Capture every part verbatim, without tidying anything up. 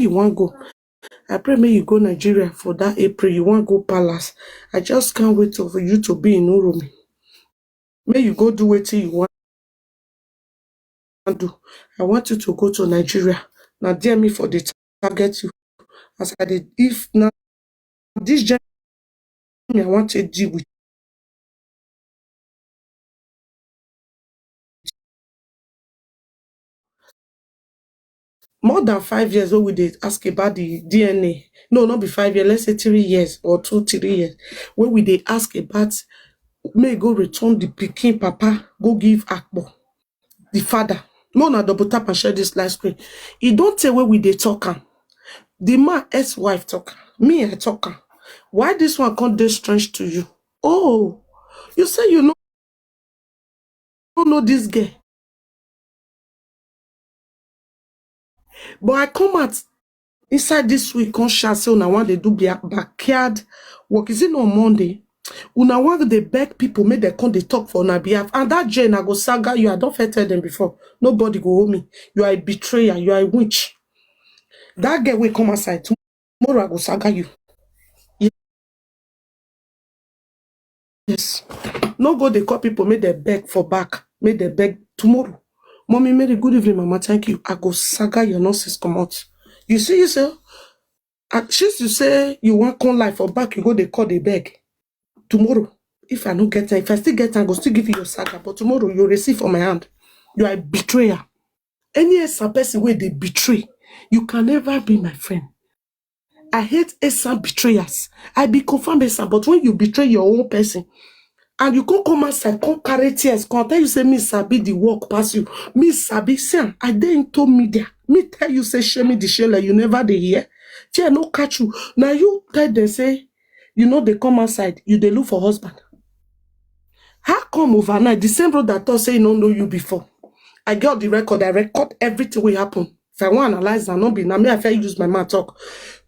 you wan go? I pray make you go Nigeria for that April. You wan go palace. I just can't wait for you to be in Uromi. Make you go do wetin you wan do. I want you to go to Nigeria. Na there me for dey target you. As I dey, if na this journey I want to deal with. More than five years wey we dey ask about the D N A. No, not be five years, let's say three years or two, three years. Wey we dey ask about make e go return the pikin papa, go give Akpo, the father. Make una double tap and share this live screen. E don tey wey we dey talk am. The man ex-wife talk am. Me, I talk am. Why this one come dey strange to you? Oh, you say you no, no know this girl. But I come out inside this week, come shout say una wan dey do bia-, backyard work. Is it not Monday? Una wan dey beg people make dem come dey talk for una behalf. And that Jane, I go saga you. I don first tell them before. Nobody go hold me. You are a betrayer. You are a witch. That girl wey come outside, tomorrow I go saga you. Yes. No go dey call people make dem beg for back. Make dem beg tomorrow. Mommy Mary, good evening, Mama. Thank you. I go saga your nonsense comot. You see, you say, ah, since you say you wan come live for back, you go dey call, dey beg. Tomorrow, if I no get time, if I still get time, I go still give you your saga. But tomorrow, you receive for my hand. You are a betrayer. Any Esan person wey dey betray, you can never be my friend. I hate Esan betrayers. I be confirmed Esan, but when you betray your own person, and you come come outside, come carry tears, come tell you say me sabi the work pass you. Me sabi, see am, I dey into media. Me tell you say shame me the shame like you never dey hear. Fear no catch you. Now you tell them say you no dey come outside, you dey look for husband. How come overnight, the same Rhoda talk say he no know you before? I get the record, I record everything wey happen. If I wan analyze am, no be na me I fit use my mouth talk.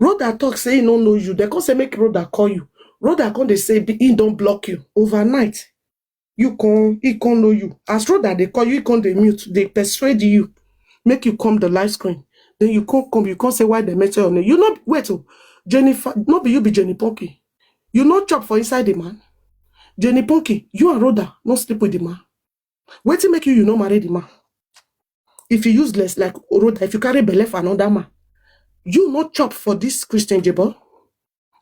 Rhoda talk say he no know you. They come say make Rhoda call you. Rhoda come dey say be-, he don block you overnight. You come, he come know you. As Rhoda dey call you, he come dey mute, dey persuade you, make you come the live screen. Then you come, come, you come say why they mention your name. You no, wait oh, Jennifer, no be you be Jenny Punky. You no chop for inside the man. Jenny Punky, you and Rhoda no sleep with the man. Wetin make you, you no marry the man? If you useless like Rhoda, if you carry belle for another man, you no chop for this Christian Jebo.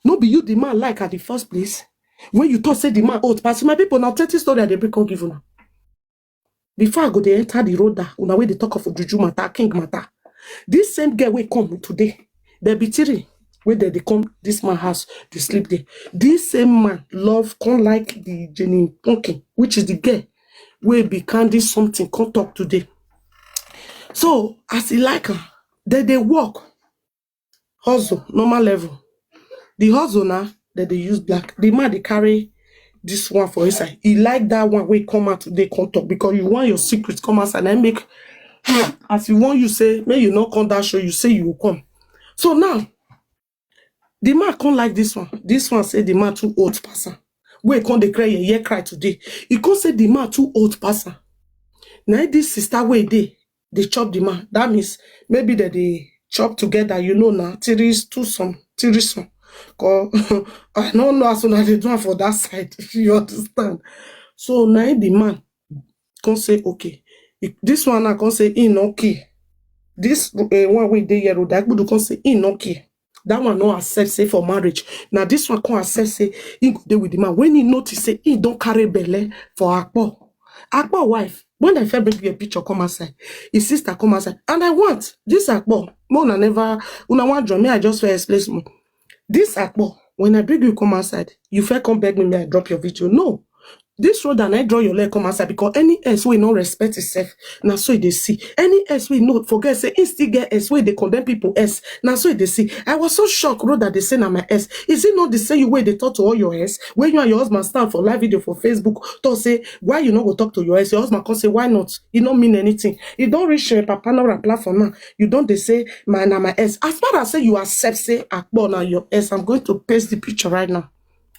No be you the man like at the first place. When you talk say the man old pass, my people, now thirty story I dey bring come give una. Before I go dey enter the Rhoda, una wey dey talk of juju matter, king matter. This same girl wey come today, there be three wey dem dey come this man house, dey sleep there. This same man love come like the Jenny Punky, which is the girl wey be Candy something, come talk today. So as he like am, dem dey work, hustle, normal level. The hustle na, dem dey use black. The man dey carry this one for inside. He like that one wey come out today come talk because you want your secret come outside. And make as you want you say, make you no come that show, you say you go come. So now, the man come like this one. This one say the man too old pass am. Wey come dey cry, yeah, yeah, cry today. He come say the man too old pass am. Now this sister wey dey, dey chop the man. That means maybe that they chop together, you know now. Three, two some, three some. 'Cause I don't know as una dey do am for that side. You understand? So now the man come say, okay. He- This one now come say he no kill. This uh, one wey dey here, Rhoda come say he no kill. That one no accept say for marriage. Now this one come accept say he go dey with the man. When he notice say he don carry belle for Akpo. Akpo wife, when I first bring you a picture, come outside. His sister come outside. And I want this Akpo. More una never, una wan join me, I just first explain small. This Akpo, when I bring you come outside, you first come beg me, may I drop your video. No. This Rhoda, I draw your leg come outside because any else wey no respect itself, na so e dey see. Any else wey no forget say he still get else wey dey condemn people else, na so e dey see. I was so shocked, Rhoda dey say na my ex. Is it not the same you wey dey talk to all your ex? When you and your husband stand for live video for Facebook, talk say why you no go talk to your ex? Your husband come say why not? E no mean anything. E don reach uh, Papa Nora platform now. You don dey say my na my ex. As far as say you accept say Akpo na your ex, I'm going to paste the picture right now.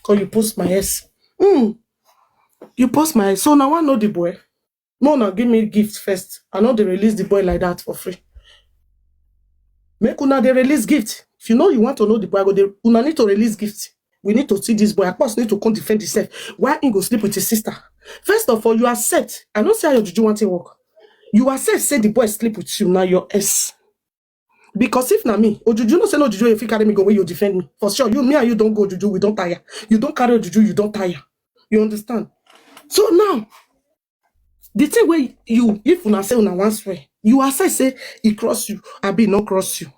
Cause you post my ex. Hmm. You post my ex. So now I know the boy. No, now give me gift first. I know they release the boy like that for free. Make una dey release gift. If you know you want to know the boy, I go dey, una need to release gift. We need to see this boy. Akpos need to come defend himself. Why he go sleep with his sister? First of all, you accept. I no see how your juju want to work. You accept say the boy sleep with you, now your ex. Because if na me, Ojuju no say no Ojuju, if you carry me go where you defend me. For sure, you, me and you don't go Ojuju, we don't tire. You don't carry Ojuju, you don't tire. You understand? So now, the thing where you, if una say una wan swear, you accept say he cross you, abi no cross you.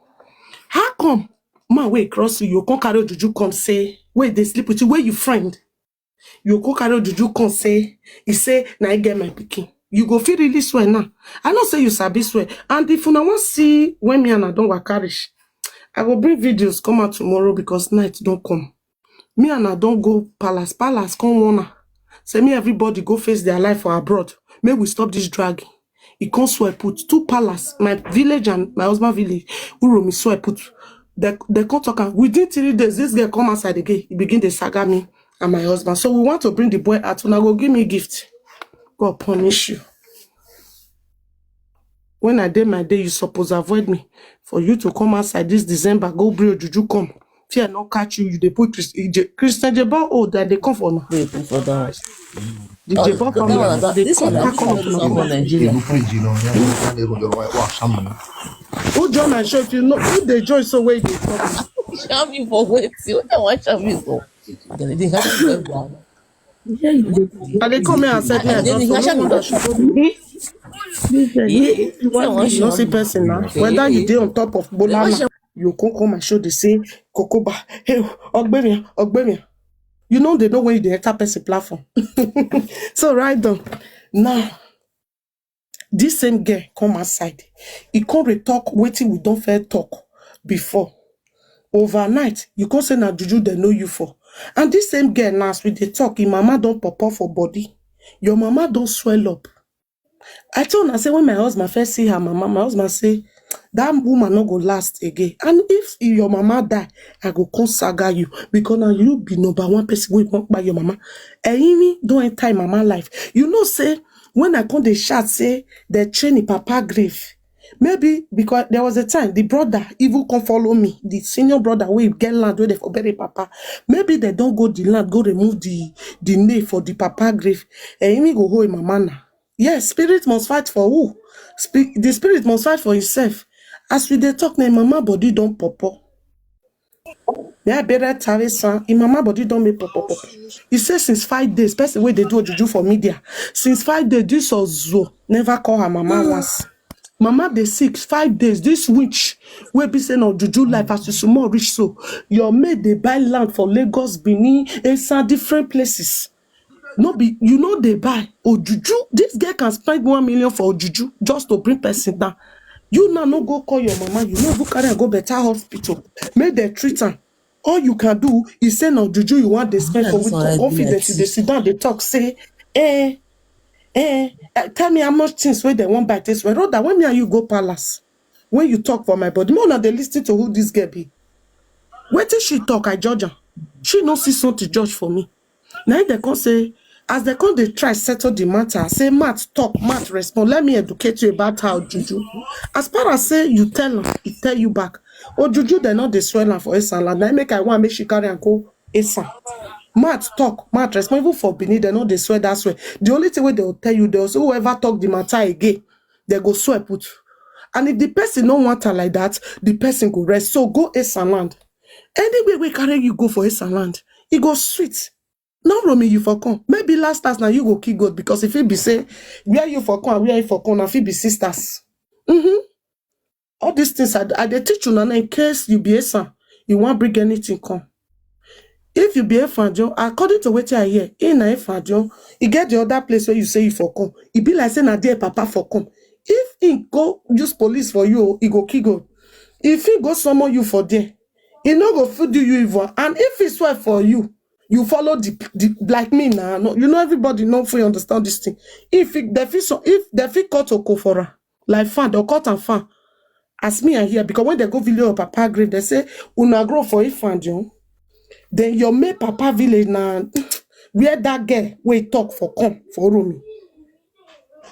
How come man wey cross you, you come carry Ojuju come say, wey dey sleep with you, wey you friend? You go carry Ojuju come say, he say, na I get my pikin. You go fit really swear now. I know say you sabi swear. And if una wan see when me and I don waka reach, I go bring videos come out tomorrow because night don come. Me and I don go palace. Palace come warn her. Say me everybody go face their life for abroad. Make we stop this dragging. He come swear put two palace, my village and my husband village. Uromi swear put. They, they come talk am. Within three days, this girl come outside again. He begin dey saga me and my husband. So we want to bring the boy out. Una go give me gift. God punish you. When I dey my day, you suppose avoid me. For you to come outside this December, go bring Ojuju come. Fear no catch you. You dey put Chris, Ije- Christian Jeba. Oh, that they come for now. Wait, put for that one. The Jeba family. They come pack all of Come for my. Nigeria. Ìlú fíríjì náà ní àwọn ìlú ìjọba wà sámi. Who join my show? If you know who they join, so where they come. Shami for wait. What I want Shami for? They have to go down. And they come here and said me. I They just dey no Shami wonder for she go do. If you want me, you no see person now. Whether you dey on top of Bolana, you come come and show the say Kokoba. Hey, Ogbemia, Ogbemia. You know they know when you dey enter person platform. So right down now, this same girl come outside. He come dey talk wetin we don fair talk before. Overnight, you come say na juju they know you for. And this same girl now, as we dey talk, him mama don pop up for body. Your mama don swell up. I tell una say when my husband first see her mama, my husband say that woman no go last again. And if your mama die, I go come saga you because now you be number one person wey wan kpai your mama. Eyimi don enter him mama life. You know say when I come dey shout say they train him papa grave, maybe because there was a time the brother even come follow me, the senior brother wey get land wey dey for bury papa. Maybe they don go the land go remove the the nail for the papa grave. Eyimi go hold him mama now. Yes, spirit must fight for who? Spi- the spirit must fight for himself. As we dey talk now, him mama body don popo. Yeah, better Tarisa, him mama body don make popo. He say since five days, person wey dey do ojuju for media, since five days, this Ozo never call her mama once. Mama dey sick five days. This witch wey be say na ojuju life as you small reach so, your maid dey buy land for Lagos, Benin, Esan, different places. No be you know they buy ojuju. This girl can spend one million for ojuju just to bring person down. You now no go call your mama. You no go carry her go better hospital. Make they treat her. All you can do is say no juju you want they spend for with confidence. They sit down, they talk, say, eh, eh, eh, tell me how much things where they won't buy this way. Rather, when me and you go palace, when you talk for my body, more now they listen to who this girl be. Wait till she talk, I judge her. She no see something judge for me. Now they come say, as they come, they try settle the matter. Say, Matt talk, Matt respond. Let me educate you about how juju. As far as say you tell her, he tell you back. Oh, juju, they not they swell her for Esan land. Now make I want make she carry and go Esan. Matt talk, Matt respond. Even for Benin, they not they swear that swear. The only thing where they will tell you, they also whoever talk the matter again, they go swear put. And if the person no want her like that, the person go rest. So go Esan land. Anyway, we carry you go for Esan land. It go sweet. No roaming you for come. Maybe last last now you go kill God because if it be say where you for come, where you for come, if it be sisters. Mm-hmm. All these things I, I dey teach you now in case you be Esan, you want bring anything come. If you be Efanjo, according to what I hear, in na Efanjo, you get the other place where you say you for come. It be like say na there papa for come. If he go use police for you, he go kill God. If he go summon you for there, he no go fit do you evil. And if he swear for you, you follow the, the like me now. No, you know everybody no fit understand this thing. If it, they fit so if they fit cut Okofora like fan, they'll cut and fan. As me and here, because when they go village of Papa grave, they say una grow for Ifanjo. Then your mate Papa village now where that girl we talk for come for Rumi.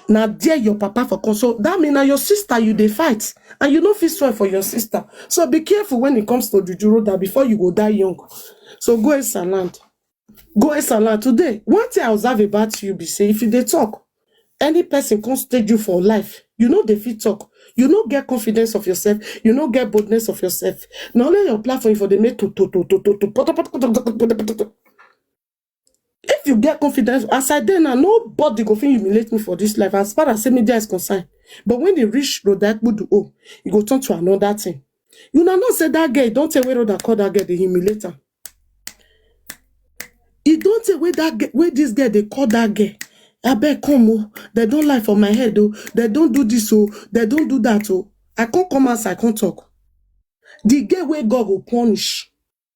Na there your papa for come. So that mean na your sister you dey fight, and you no fit swear for your sister. So be careful when it comes to juju, Rhoda, before you go die young. So go Esaland. Go Esaland. Today, one thing I observe about you be say, if you dey talk, any person come stage you for life, you no dey fit talk. You no get confidence of yourself. You no get boldness of yourself. Na only your platform for dey make to, to, to, to, to, to, poto, poto, poto, poto, poto, poto. If you get confidence, as I dey now, nobody go fit humiliate me for this life as far as say media is concerned. But when they reach Rhoda Ekpudu, oh, e go turn to another thing. You na know say that girl, don't tell where Rhoda call that girl, dey humiliate am. E don tey wey that girl, wey this girl dey call that girl. Abeg come o, dem don lie for my head o, dem don do this o, dem don do that o. I come come outside, I come talk. The girl wey God go punish,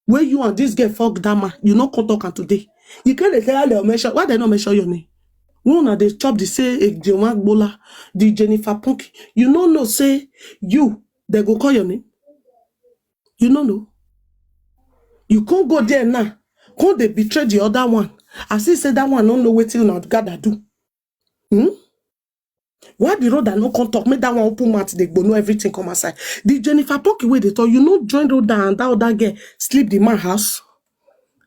wey you and this girl fuck that man, you no come talk am today. You can't dey tell dem mention, why dem no mention your name? When una dey chop the say Ejewa Gbola, the Jennifer Punky, you no know say you, dem go call your name? You no know. You can't go there now. Can't they betray the other one? I see say that one no know wetin una gather do. Hmm? Why the Rhoda no come talk? Make that one open mouth, they go know everything come outside. The Jennifer Punky wey dey talk, you no join Rhoda and that other girl sleep the man house?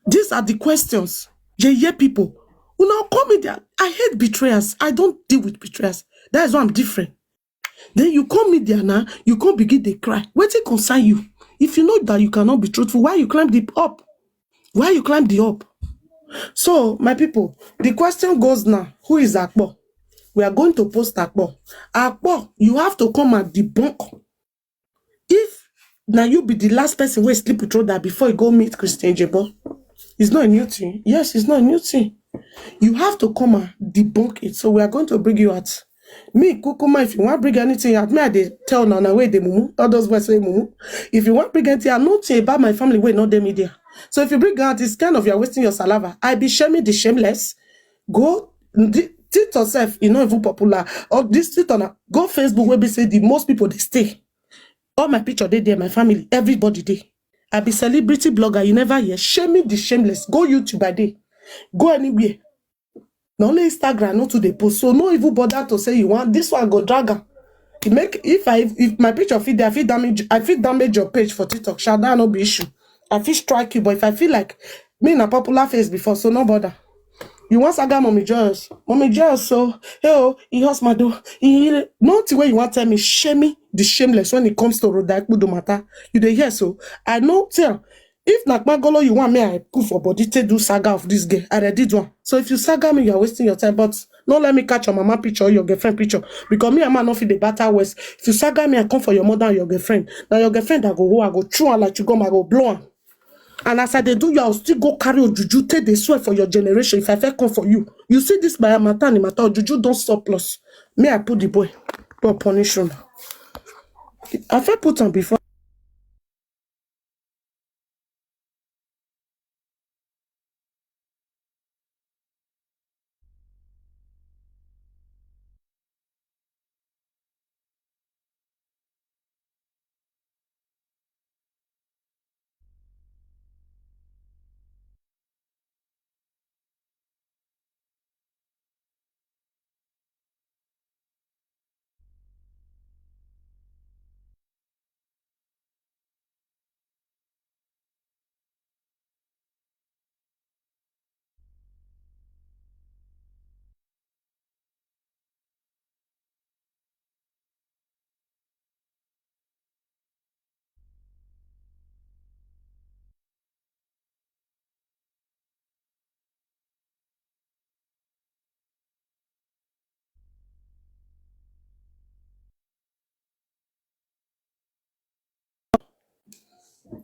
These are the questions. You hear people. Una come media. I hate betrayers. I don't deal with betrayers. That is why I'm different. Then you come media now, you come begin dey cry. Wetin concern you? If you know that you cannot be truthful, why you climb the up? Why you climb the up? So, my people, the question goes now, who is Akpo? We are going to post Akpo. Akpo, you have to come and debunk. If now you be the last person wey sleep with Rhoda before you go meet Christian Jebo, it's not a new thing. Yes, it's not a new thing. You have to come and debunk it. So we are going to bring you out. Me, Kukuma, if you want bring anything out, me, I dey tell now, now where they mumu, all those boys say mumu. If you want bring anything out, nothing about my family wey no dey media. So if you bring out, it's kind of, you're wasting your saliva. I be shaming the shameless. Go, the, TikTok sef, e no even popular. Or this TikTok na, go Facebook wey be say the most people dey stay. All my picture dey there, my family, everybody dey. I be celebrity blogger, you never hear. Shaming the shameless. Go YouTube, I dey. Go anywhere. Na only Instagram no too dey post. So no even bother to say you want this one, go drag am. E make, if I, if my picture fit dey, I fit damage, I fit damage your page for TikTok. Sha, that no be issue. I fit strike you, but if I feel like me na popular face before, so no bother. You want saga Mommy Joyous? Mommy Joyous, so, hey, oh, he hurts my door. He, nothing wey you want tell me, shaming the shameless when it comes to Rhoda Ekpudu matter. You dey hear so? I know, tell. If na kpagolo you want me, I put for body, take do saga of this girl. I already do am. So if you saga me, you are wasting your time. But no let me catch your mama picture or your girlfriend picture. Because me and man no fit dey batter words. If you saga me, I come for your mother and your girlfriend. Now your girlfriend, I go, oh, I go chew am like you gum, I go blow am. And as I dey do you, I will still go carry ojuju, take dey swear for your generation. If I fit come for you, you see this my matter, the matter, ojuju don surplus. Me, I put the boy. God punish you. I fit put am before.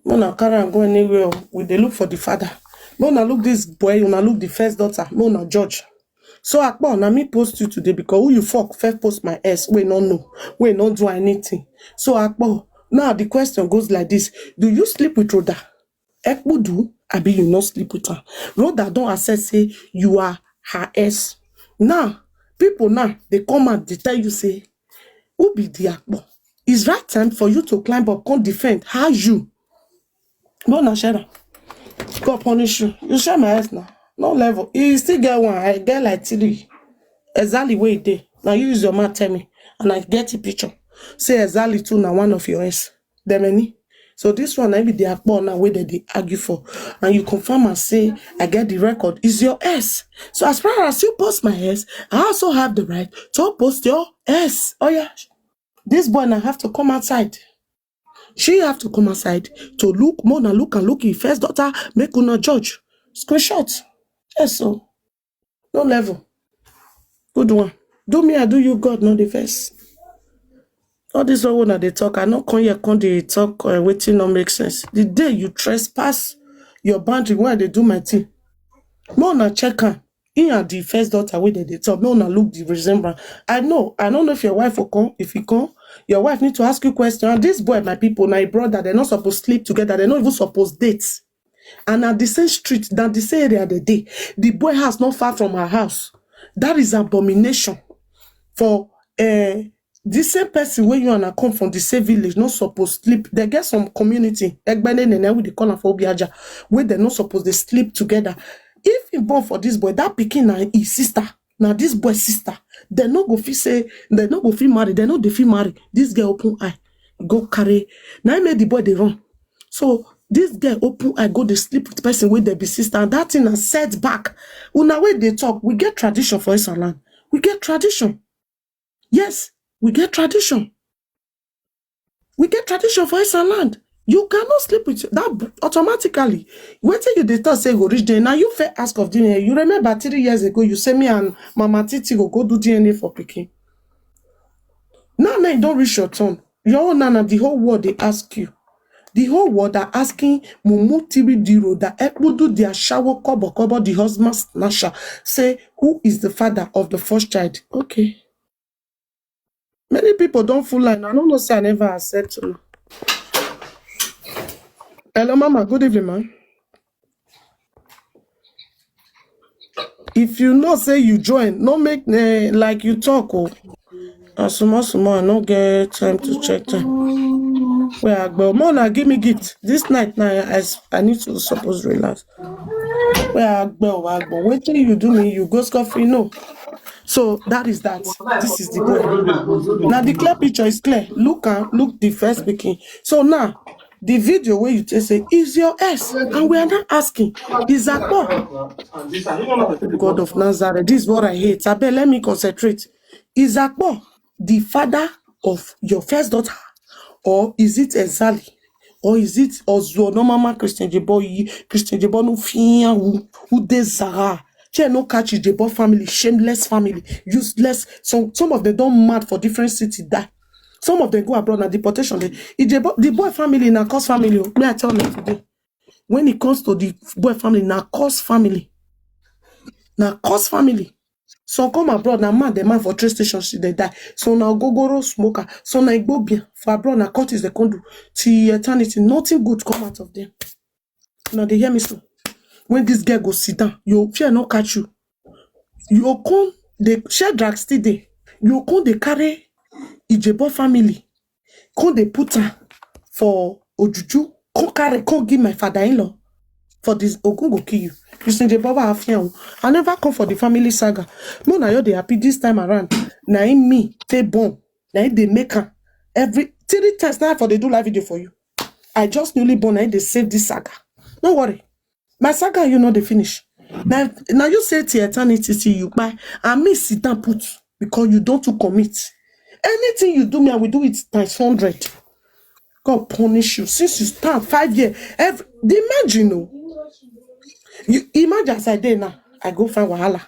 Una carry am go anywhere o. We dey look for the father. Make una look this boy, una look the first daughter. Make una judge. So Akpo, na me post you today because who you fuck first post my ex, wey no know, wey no do anything. So Akpo, now the question goes like this. Do you sleep with Rhoda Ekpudu, abi you no sleep with her? Rhoda don accept say you are her ex. Now, people now, they come out, they tell you say, who be the Akpo? It's right time for you to climb up, come defend. How you? No, na share am. God punish you. You share my ex now. No level. He still get one. I get like three. Exactly where he dey. Now you use your mouth tell me, and I get a picture. Say exactly too now one of your ex. Dem any. So this one I be the akpo now where they dey argue for, and you confirm and say I get the record. Is your ex. So as far as you post my ex, I also have the right to post your ex. Oh yeah, this boy now have to come outside. She have to come outside to look more na look and look him first daughter. Make una judge. Screenshot. Yes, so no level. Good one. Do me, I do you, God, not the first. All this one when they talk, I not come here, come they talk uh, waiting no make sense. The day you trespass your boundary, why they do my thing? More na check am. He and the first daughter wey dem dey talk, make una look the resemblance. I know, I don't know if your wife will come. If he come, your wife need to ask you question. And this boy, my people, na him brother, they're not supposed to sleep together. They're not even supposed to date. And at the same street, that the same area they dey. The boy house not far from her house. That is abomination for uh, the same person where you and I come from the same village, not supposed to sleep. They get some community, Egbene Nene, we dey call am for Obiaja, where they're not supposed to sleep together. If he born for this boy, that pikin na his sister, na this boy sister, they no go fit say, they no go fit marry, they no dey fit marry. This girl open eye, go carry. Now he made the boy dey run. So this girl open eye, go dey sleep with person wey dey be sister, and that thing na setback. Una wey dey talk, we get tradition for Esan land. We get tradition. Yes, we get tradition. We get tradition for Esan land. You cannot sleep with that b- automatically. Wetin you dey talk say go reach there. Now you fair ask of D N A. You remember three years ago, you say me and Mama Titi go go do D N A for pikin. Now, now you don't reach your turn. Your own nana, the whole world they ask you. The whole world are asking Mumu T V Diro that Ekpudu their shower kobo kobo the husband snatcher. Say, who is the father of the first child? Okay. Many people don't full line. I don't know say I never accept you. Hello, Mama. Good evening, man. If you know say you join, no make uh, like you talk. Oh. As small small, I no get time to check time. Where I go? Mona, give me gift. This night now, I, s- I need to suppose relax. Where I go? I go. Wait till you do me, you go scoff, you know. So that is that. This is the boy. Now the clear picture is clear. Look and look the first speaking. So now the video where you just say is your S, and we are not asking is that God of Nazareth. This is what I hate. Abel, let me concentrate. Is Akpo the father of your first daughter, or is it Ezali, or is it Ozuo no mama Christian Jebo yi Christian Jebo no fiyan wu who dey Zara? Che no catch Jebo family, shameless family, useless. Some some of them don't mad for different city die. Some of them go abroad na deportation. Dey Ijebo, the boy family na cause family. Oh. Me I tell you today. When it comes to the boy family, na cause family. Na cause family. Some come abroad, na man, the man for train station, she they die. So now gogoro smoker. So now igbobia for abroad, na cut is the condo. Till eternity, nothing good come out of them. Now they hear me so. When this girl go sit down, you fear no catch you. You come, they share drag still there. You come, they carry Ijebo family. Come, they put her for Ojuju. Come carry, come give my father-in-law for this. Ogun go kill you. You see, Ijebo, I never come for the family saga. No, now you they happy this time around. Now in me, they born. Now they make her. Every three times now for they do live video for you. I just newly born, I they save this saga. No worry. My saga, you know they finish. Now, now you say to eternity, see you buy. And me sit down put because you don't to commit. Anything you do me, I will do it times hundred. God punish you. Since you stand five years, every, imagine, oh, you imagine as I dey now, I go find wahala.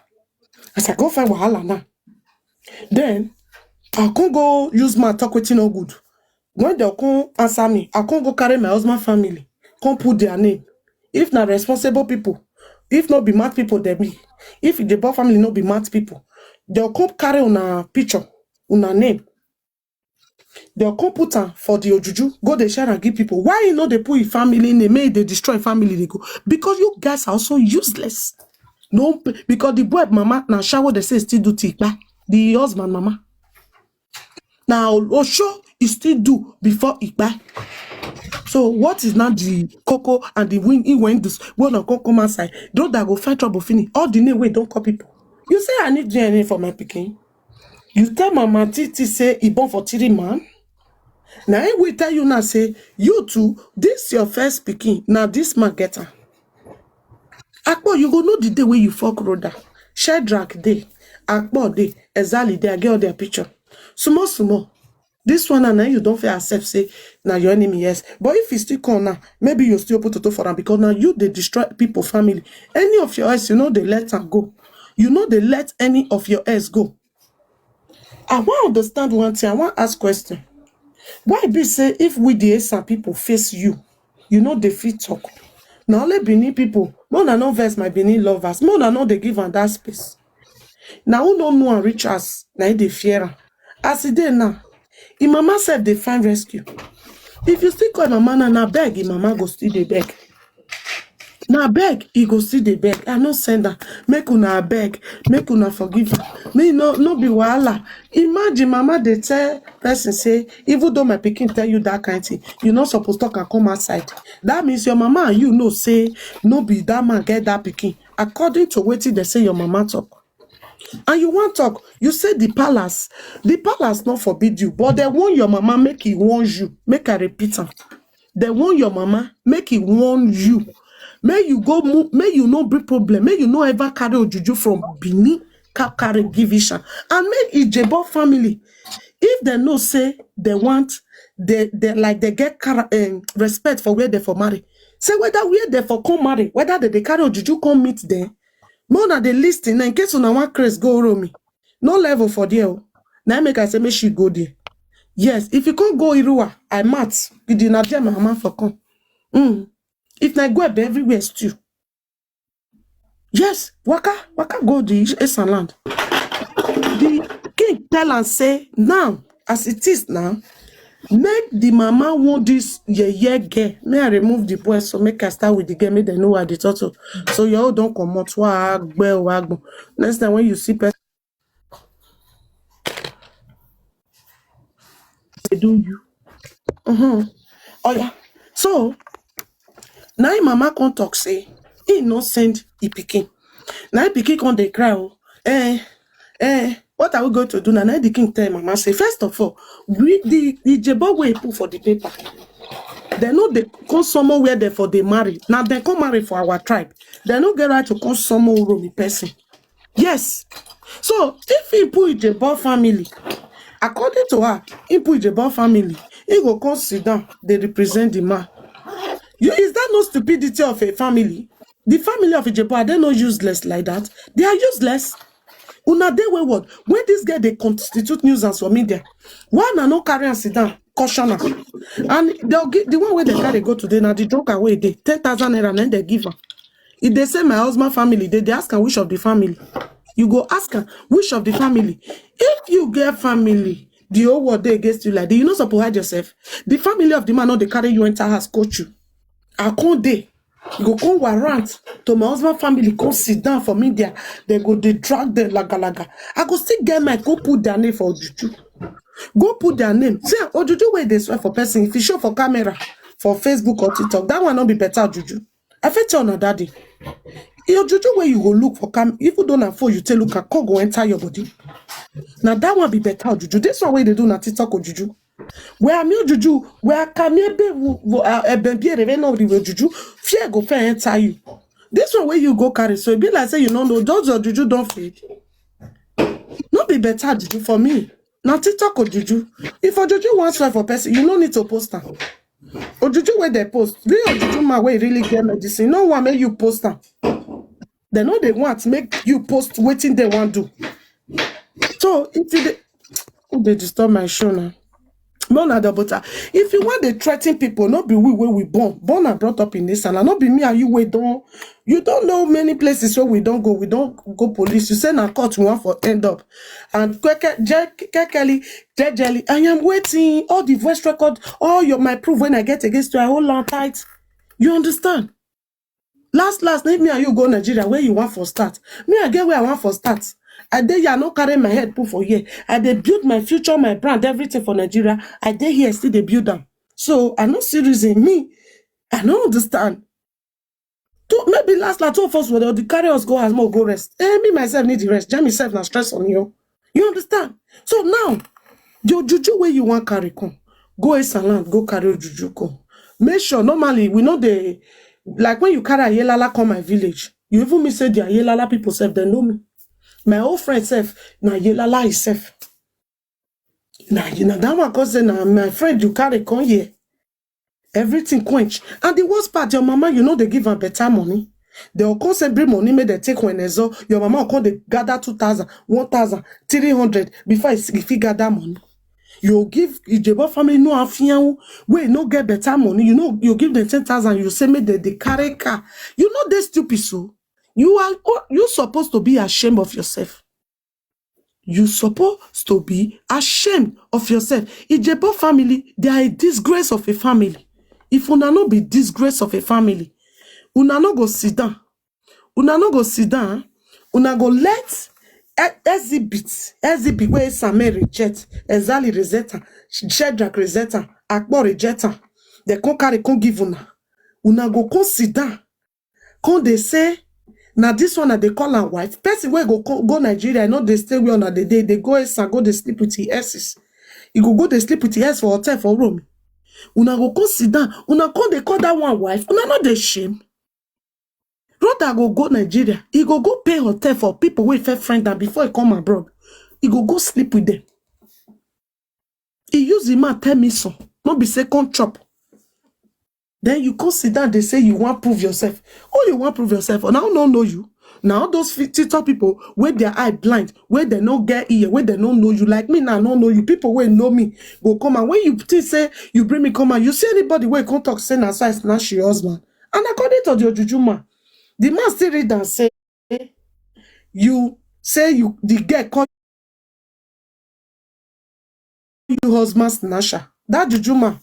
As I go find wahala now, then I can't go use my talk with no good. When they come answer me, I can't go carry my husband family, can't put their name. If not responsible people, if not be mad people, they be. If the boy family not be mad people, they'll come carry on a picture, on a name. They'll come put am for the ojuju, go they share and give people. Why you know they put your family name, make they destroy family they go? Because you guys are also useless. No, because the boy mama na shower they say still do tikpa. The husband mama. Now Osho is still do before Ikpa. So what is now the coco and the win in when this when I come come outside? Don't that go find trouble finish. All the name we don't call people. You say I need D N A for my picking. You tell Mama Titi say he born for three man. Now he will tell you now say, you too, this your first pikin. Now this man get am. Akpo, you go know the day wey you fuck Rhoda. Shedrack dey, Akpo dey, Ezali dey, I get all their picture. Small small. This one, and now you don't feel accept say now your enemy, yes. But if he still come now, maybe you still put toto for am, because now you dey destroy people family. Any of your ex, you know they let am go. You know they let any of your ex go. I wan understand one thing. I wan ask question. Why be say if we the Esan people face you, you know they fit talk? Now only Benin people, more than no verse my Benin lovers, more than no they give am that space. Now who no know and reach us, now they fear am. As e dey now, im mama sef dey find rescue. If you still call im mama now, na beg im mama go still dey beg. Na beg e go still dey beg. I no send am. Make una beg, make una forgive am. Me no no be wahala. Imagine mama dey tell person say, even though my pikin tell you that kind thing, you no suppose talk and come outside. That means your mama and you know say no be that man get that pikin. According to wetin they say your mama talk. And you wan talk, you say the palace, the palace not forbid you, but they warn your mama make he warn you. Make I repeat am. They warn your mama make he warn you. May you go move, may you no bring problem, may you no ever carry ojuju from Benin cap carry give Isha. And make Ijebo family, if they know say they want, they they like they get cara- um, respect for where they for marry. Say whether where they for come marry, whether they, they carry ojuju come meet them. More than they listen in case una one craze go roll me. No level for there. Now make I say make she go there. Yes, if you can't go Irua, I mat. You did not jam my mama for come. Mm. If na go be everywhere still. Yes, waka waka go the Esan land. The king tell and say now, as it is now, make the mama want this yeye girl. May I remove the boy so make I start with the girl, make they know what they talk to. So you all don't come out. Wa gbe wa gbo. Next time when you see person, they do you. Mm-hmm. Oh yeah. So now him mama come talk say he no send the pikin. Now him pikin come dey cry. Oh, eh, eh. What are we going to do now? Now the king tell mama say, first of all, we the the Jebo wey put for the paper. They know they come somewhere there for they marry. Now they come marry for our tribe. They no get right to come somewhere with person. Yes. So if he put Ijebo family, according to her, he put Ijebo family, he go come sit down, they represent the man. You is that no stupidity of a family? The family of Ijebo, are they not useless like that? They are useless. Una dey wayward. When this girl they constitute nuisance for media, why una no carry and sit down, caution her? And they'll give the one where they carry go today now the drunk away day ten thousand naira, and then they give her. If they say my husband family, they, they ask am which of the family. You go ask am which of the family. If you get family, the whole world dey against you like that. You no suppose hide yourself. The family of the man no dey carry you enter house, coach you. I come dey. You go come warrant to my husband family, come sit down for media. They go dey drag them laga laga. I go still get mic, go put their name for Ojuju. Go put their name. See, Ojuju wey dey swear for person, if you show for camera, for Facebook or TikTok, that one no be better Ojuju. I fit tell una that day. Your Ojuju wey you go look for cam, even though na phone you take look am, come go enter your body. Now that one be better Ojuju. This one wey they do na TikTok Ojuju. Where am your Ojuju? Where Kamiebe Ebenbiere no the Ojuju? Fear go fair enter you. This one where you go carry, so it be like say you no know. Those Ojuju don't fade. No be better Ojuju for me. Now TikTok Ojuju. If Ojuju wants swear for person, you no need to post am. Ojuju where they post. Real Ojuju man wey really get medicine. No one make you post am. They know they want make you post wetin they want do. So if you dey, who dey disturb my show now? No, na the butter. If you want to threaten people, not be we where we born. Born and brought up in this land. Not be me and you we don't. You don't know many places where we don't go. We don't go police. You say na court we want for end up. And keke- je- kekeli, jejeli, I am waiting. All the voice record, all your my proof when I get against you, I hold on tight. You understand? Last last, if me and you go Nigeria, where you want for start? Me, I get where I want for start. I dey here, I no carry my head put for here. I dey build my future, my brand, everything for Nigeria. I dey here, still dey build am. So I no see reason. Me, I no understand. Two, maybe last last, two of us will dey carry us go as more go rest. Eh, me myself need the rest. Jam myself na stress on you. You understand? So now, the juju wey you wan carry come, go Esan land, go carry juju come. Make sure, normally, we know the, like, when you carry Ayelala come my village, you even me say the Ayelala people sef, they know me. My old friend sef, na Ayelala himself. Na, na that one come say, "Na my friend you carry come here." Everything quench. And the worst part, your mama, you know they give her better money. They will come say bring money, make they take when they so. Your mama will come, they gather two thousand, one thousand, three hundred before if he gather money. You give Ijebo family no afiyan, wey no get better money. You know, you give them ten thousand, you say make they, they carry car. You know they stupid so. You are, oh, you supposed to be ashamed of yourself. You supposed to be ashamed of yourself. Ijebo family, they are a disgrace of a family. If una no be disgrace of a family, una no go sit down. Una no go sit down. Una go let e- exhibit, exhibit wey Same reject, Ezali reject am, Shedrack reject am, Akpo reject am. They come carry, come give una. Una go come sit down. Come dey say, na this one na dey call am wife. Person wey go co- go Nigeria, no dey stay where una dey dey. Dey go Esan, go dey sleep with his exes. He go go dey sleep with his ex for hotel for Rome. Una go come sit down. Una come dey call that one wife. Una no dey shame. Brother go go Nigeria. He go go pay hotel for people wey fit friend am before he come abroad. He go go sleep with them. He use the man tell me some. No be say come chop. Then you come sit down, they say you want prove yourself. Oh, you want prove yourself? Now no know you. Now those fi- TikTok people, where their eye blind, where they no get ear, where they no know you. Like me now, no know you. People wey know me go come, and when you think say you bring me come out, you see anybody wey come talk say na so I snatch your husband. And according to the juju man, the man still read and say, you say you, the girl call you husband snatcher. That juju man,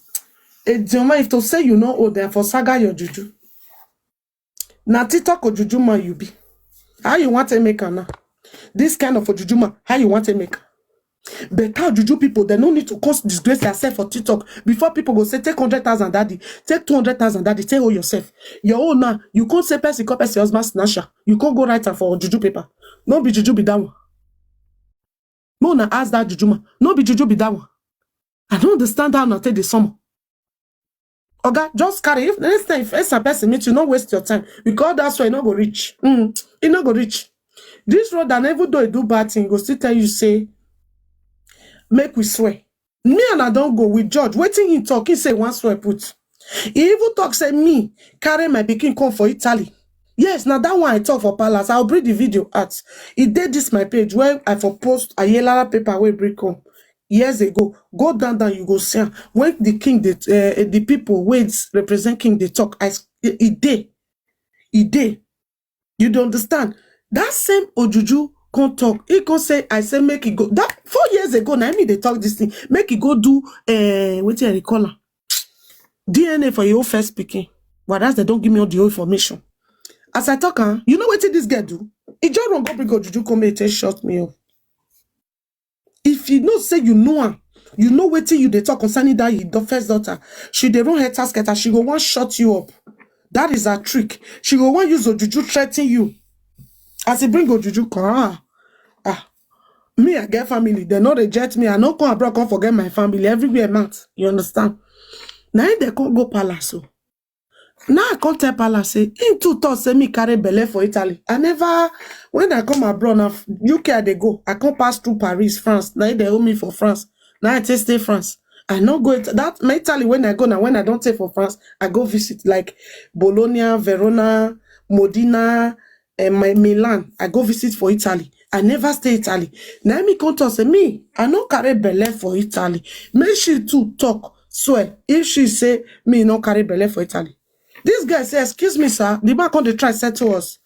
eh, Dioma, if to say you no old, then for saga your juju. Na TikTok or juju man you be. How you want to make am now? This kind of a juju man, how you want to make am? Better juju people, they no need to come disgrace yourself for TikTok before people go say, take hundred thousand, daddy, take two hundred thousand, daddy, take all yourself. Your own now, you can't say person call person husband snatcher. You can't go write am for juju paper. No be juju be that one. No, na ask that juju man. No be juju be that one. I don't understand how na take the summer. Oga, just carry. If next time, if Esan person meet you, no waste your time. Because that's why e no go reach. Mm, e no go reach. This road, and even though he do bad thing, he go still tell you say, make we swear. Me and I don't go with judge. Wetin he talk, he say one swear put. He even talk say me carry my pikin come for Italy. Yes, now that one I talk for palace. I'll bring the video out. It did this my page where I for post Ayelara paper wey bring come years ago. Go down, down, you go see am. When the king, the uh, the people wey represent king, they talk. I s- e e dey, e dey. You don't understand? That same Ojuju come talk. He come say, I say make it go. That four years ago, now me they talk this thing. Make it go do uh, what do you call am? D N A for your first pikin. But that's they don't give me all the whole information. As I talk, huh? You know what this girl do? He just run go bring Ojuju come here and shut me up. If you know say you know am, you know wetin you dey talk concerning that your first daughter. She dey run her task, she go wan shut you up. That is her trick. She go wan use Ojuju threaten you. As he bring Ojuju come, ah, ah, me I get family. They no reject me. I no come abroad come forget my family. Everywhere mouth. You understand? Now they come go palace. So now I come tell palace say him too thought say me carry belle for Italy. I never, when I come abroad now, U K I dey go. I come pass through Paris, France. Now they hold me for France. Now I take stay France. I no go It- that my Italy when I go now. When I don't stay for France, I go visit like Bologna, Verona, Modena, and my Milan. I go visit for Italy. I never stay Italy. Now me come talk say me, I no carry belle for Italy. Make she too talk swear. If she say me no carry belle for Italy, this guy say, excuse me, sir. The man come dey try settle us.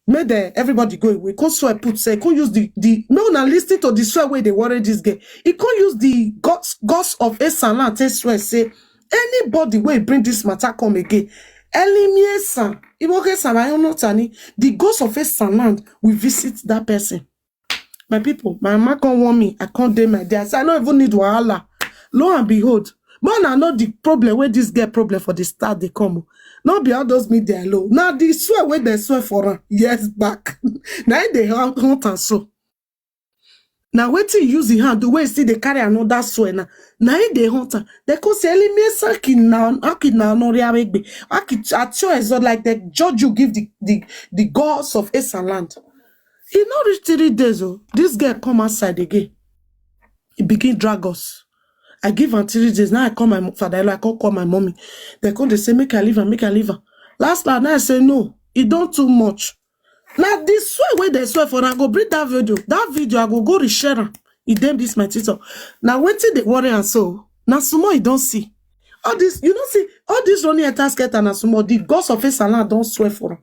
Make the everybody go away. Come swear put say, come use the the. No, now listen to the swear wey dey worry this guy. He come use the gods gods of Esan and take swear say anybody wey bring this matter come again, Elimiesan, Iwoke Samayono Tani, the gods of Esan land will visit that person. My people, my mama come warn me. I can't dey my day. I say I don't even need wahala. Lo and behold, man, I know the problem where this girl problem for the start they come. Oh. Not be all those media alone. Now the swear where they swear for her years back. Now they hunt hunt and so. Na wetin you use him hand do wey still dey carry another swear na. Na him dey hunt am. They come say, "Elimie Saki na Aki na Onori Aregbe. Aki at your exalt like the judge you give the, the, the gods of Esan land." E no reach three days o. This girl come outside again. He begin drag us. I give am three days. Now I call my mo- father, I call call my mommy. They come, they say, "Make I leave am, make I leave am." Last night, now I say, "No, e don too much." Now this swear wey they swear for, I go bring that video. That video, I go go reshare am. E dem this my TikTok. Now wetin dey worry am so? Na small you don see. All this, you don't see, all this running enter skirt and na small. The gods of Esan land don swear for am.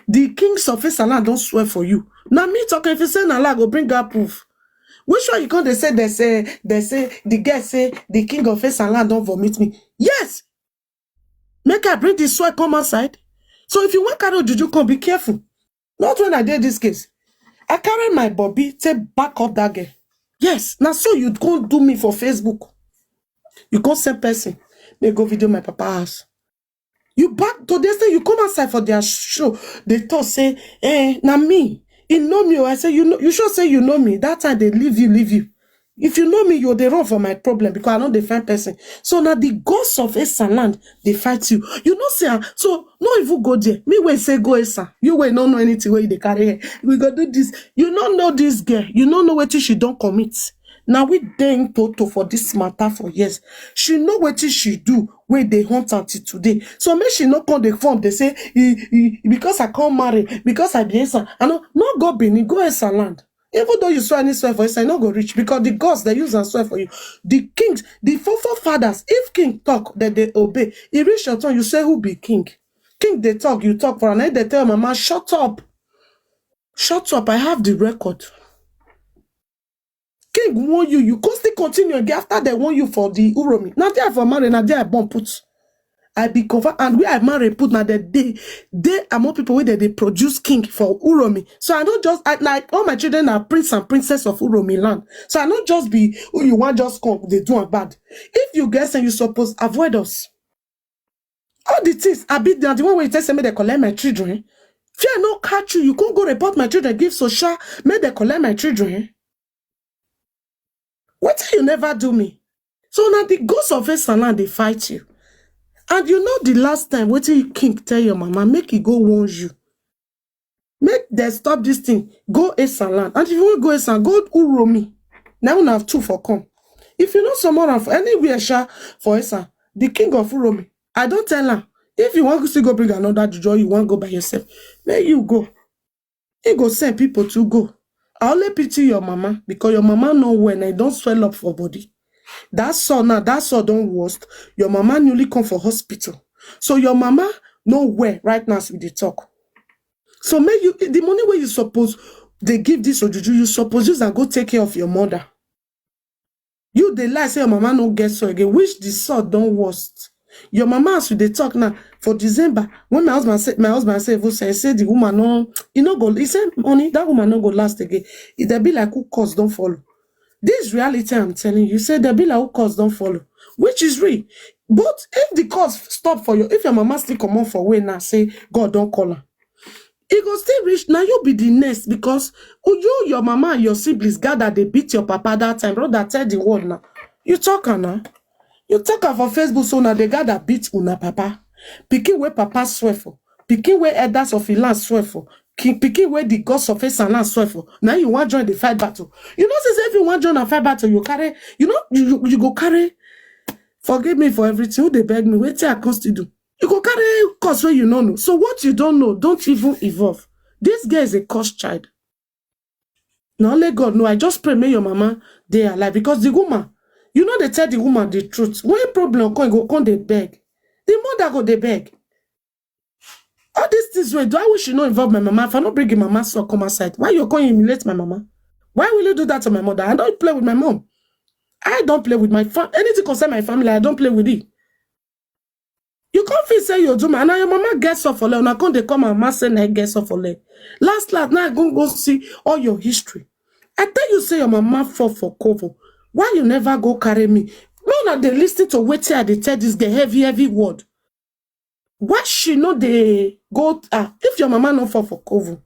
The kings of Esan land don swear for you. Now me talking, if you say na lie, I go bring that proof. Which one you come dey say, they say, they say, the girl say, the king of Esan land don vomit me. Yes. Make I bring the swear come outside. So if you want carry juju, come be careful. Not when I did this case. I carry my Bobby, take back up that girl. Yes, now so you can't do me for Facebook. You can't send person. They go video my papa house. You back to this thing, you come outside for their show. They talk say, "Eh, na me. You know me." Oh, I say, "You know, you sure say you know me?" That time they leave you, leave you. If you know me, you dey run for my problem because I no dey find person. So now the gods of Esan land, they fight you. You know say am. So no even go there. Me wey say go Esan. You wey no know anything wey you dey carry here. We go do this. You no know this girl. You no know wetin she don commit. Now we dey in toto for this matter for years. She know wetin she do wey dey hunt am till today. So make she no come dey form dey say, "E, e, because I come marry, because I be Esan." I no, no go Benin, go Esan land. Even though you swear any swear for Esan, e no go reach because the gods they use and swear for you. The kings, the four forefathers, if king talk, that they obey. E reach your turn, you say, "Who be king?" King they talk, you talk for am. They tell mama, "Shut up. Shut up. I have the record." King warn you, you go still continue again after they warn you for the Uromi. Now there for marry, now there I born put. I be cover and where I marry put now the day they are more people where they, they produce king for Uromi. So I don't just I, like all my children are prince and princess of Uromi land. So I don't just be who you want just come they do am bad. If you guess and you suppose avoid us. All the things I be the, the one wey you tell say make they collect my children. Fear no catch you. You can't go report my children, give social, make they collect my children. What you never do me? So now the ghost of Esan land they fight you. And you know the last time wetin king tell your mama, make he go warn you. Make they stop this thing. Go Esan land. And if you want go Esan, go Uromi. Now we have two for come. If you know someone for anywhere, sha, for Esan, the king of Uromi, I don't tell her. If you want to still go bring another juju, you want go by yourself, may you go. He go send people to go. I only pity your mama because your mama no well and e don swell up for body. That sore now, that sore don worst. Your mama newly come for hospital. So your mama no well right now as we dey talk. So make you the money wey you suppose dey give this ojuju, you suppose use am go take care of your mother. You dey lie say your mama no get sore again, which the sore don worst. Your mama as we dey talk now for December when my husband say my husband say even say say the woman no e no go he say honey that woman no go last again. E dey be like who curse don follow. This reality I'm telling you say dey be like who curse don follow, which is real. But if the curse stop for you, if your mama still comot for way now say God don call am, e go still reach na you be the next because you your mama and your siblings gather dey beat your papa that time. Brother tell the world now. You talk am now. You talk am for Facebook so na dey gather beat una papa. Pikin wey papa swear for, pikin wey elders of Ilan swear for, ki- pikin wey the gods of Esan land swear for. Now you wan join the fight battle. You know say if you wan join a fight battle, you carry you know you you, you go carry. Forgive me for everything. Who dey beg me? Wetin I come still do? You go carry cause wey you no know. So what you don't know, don't even evolve. This girl is a cursed child. Na only God know. I just pray make your mama dey alive because the woman, you know they tell the woman the truth. When problem come, e go come dey beg. The mother go dey beg. All these things wey do, I wish you no involve my mama. If I no bring your mama so come outside, why you come humiliate my mama? Why will you do that to my mother? I don't play with my mom. I don't play with my fam. Anything concern my family, I don't play with it. You can't feel say you do my and your mama gets off for leg. Una come dey come and ma say na gets off for leg. Last last, now I go go see all your history. I tell you say your mama fall for cover. Why you never go carry me? No, na dey listen to wetin I dey tell this girl heavy heavy word. Why she no dey go ah if your mama no fall for cover?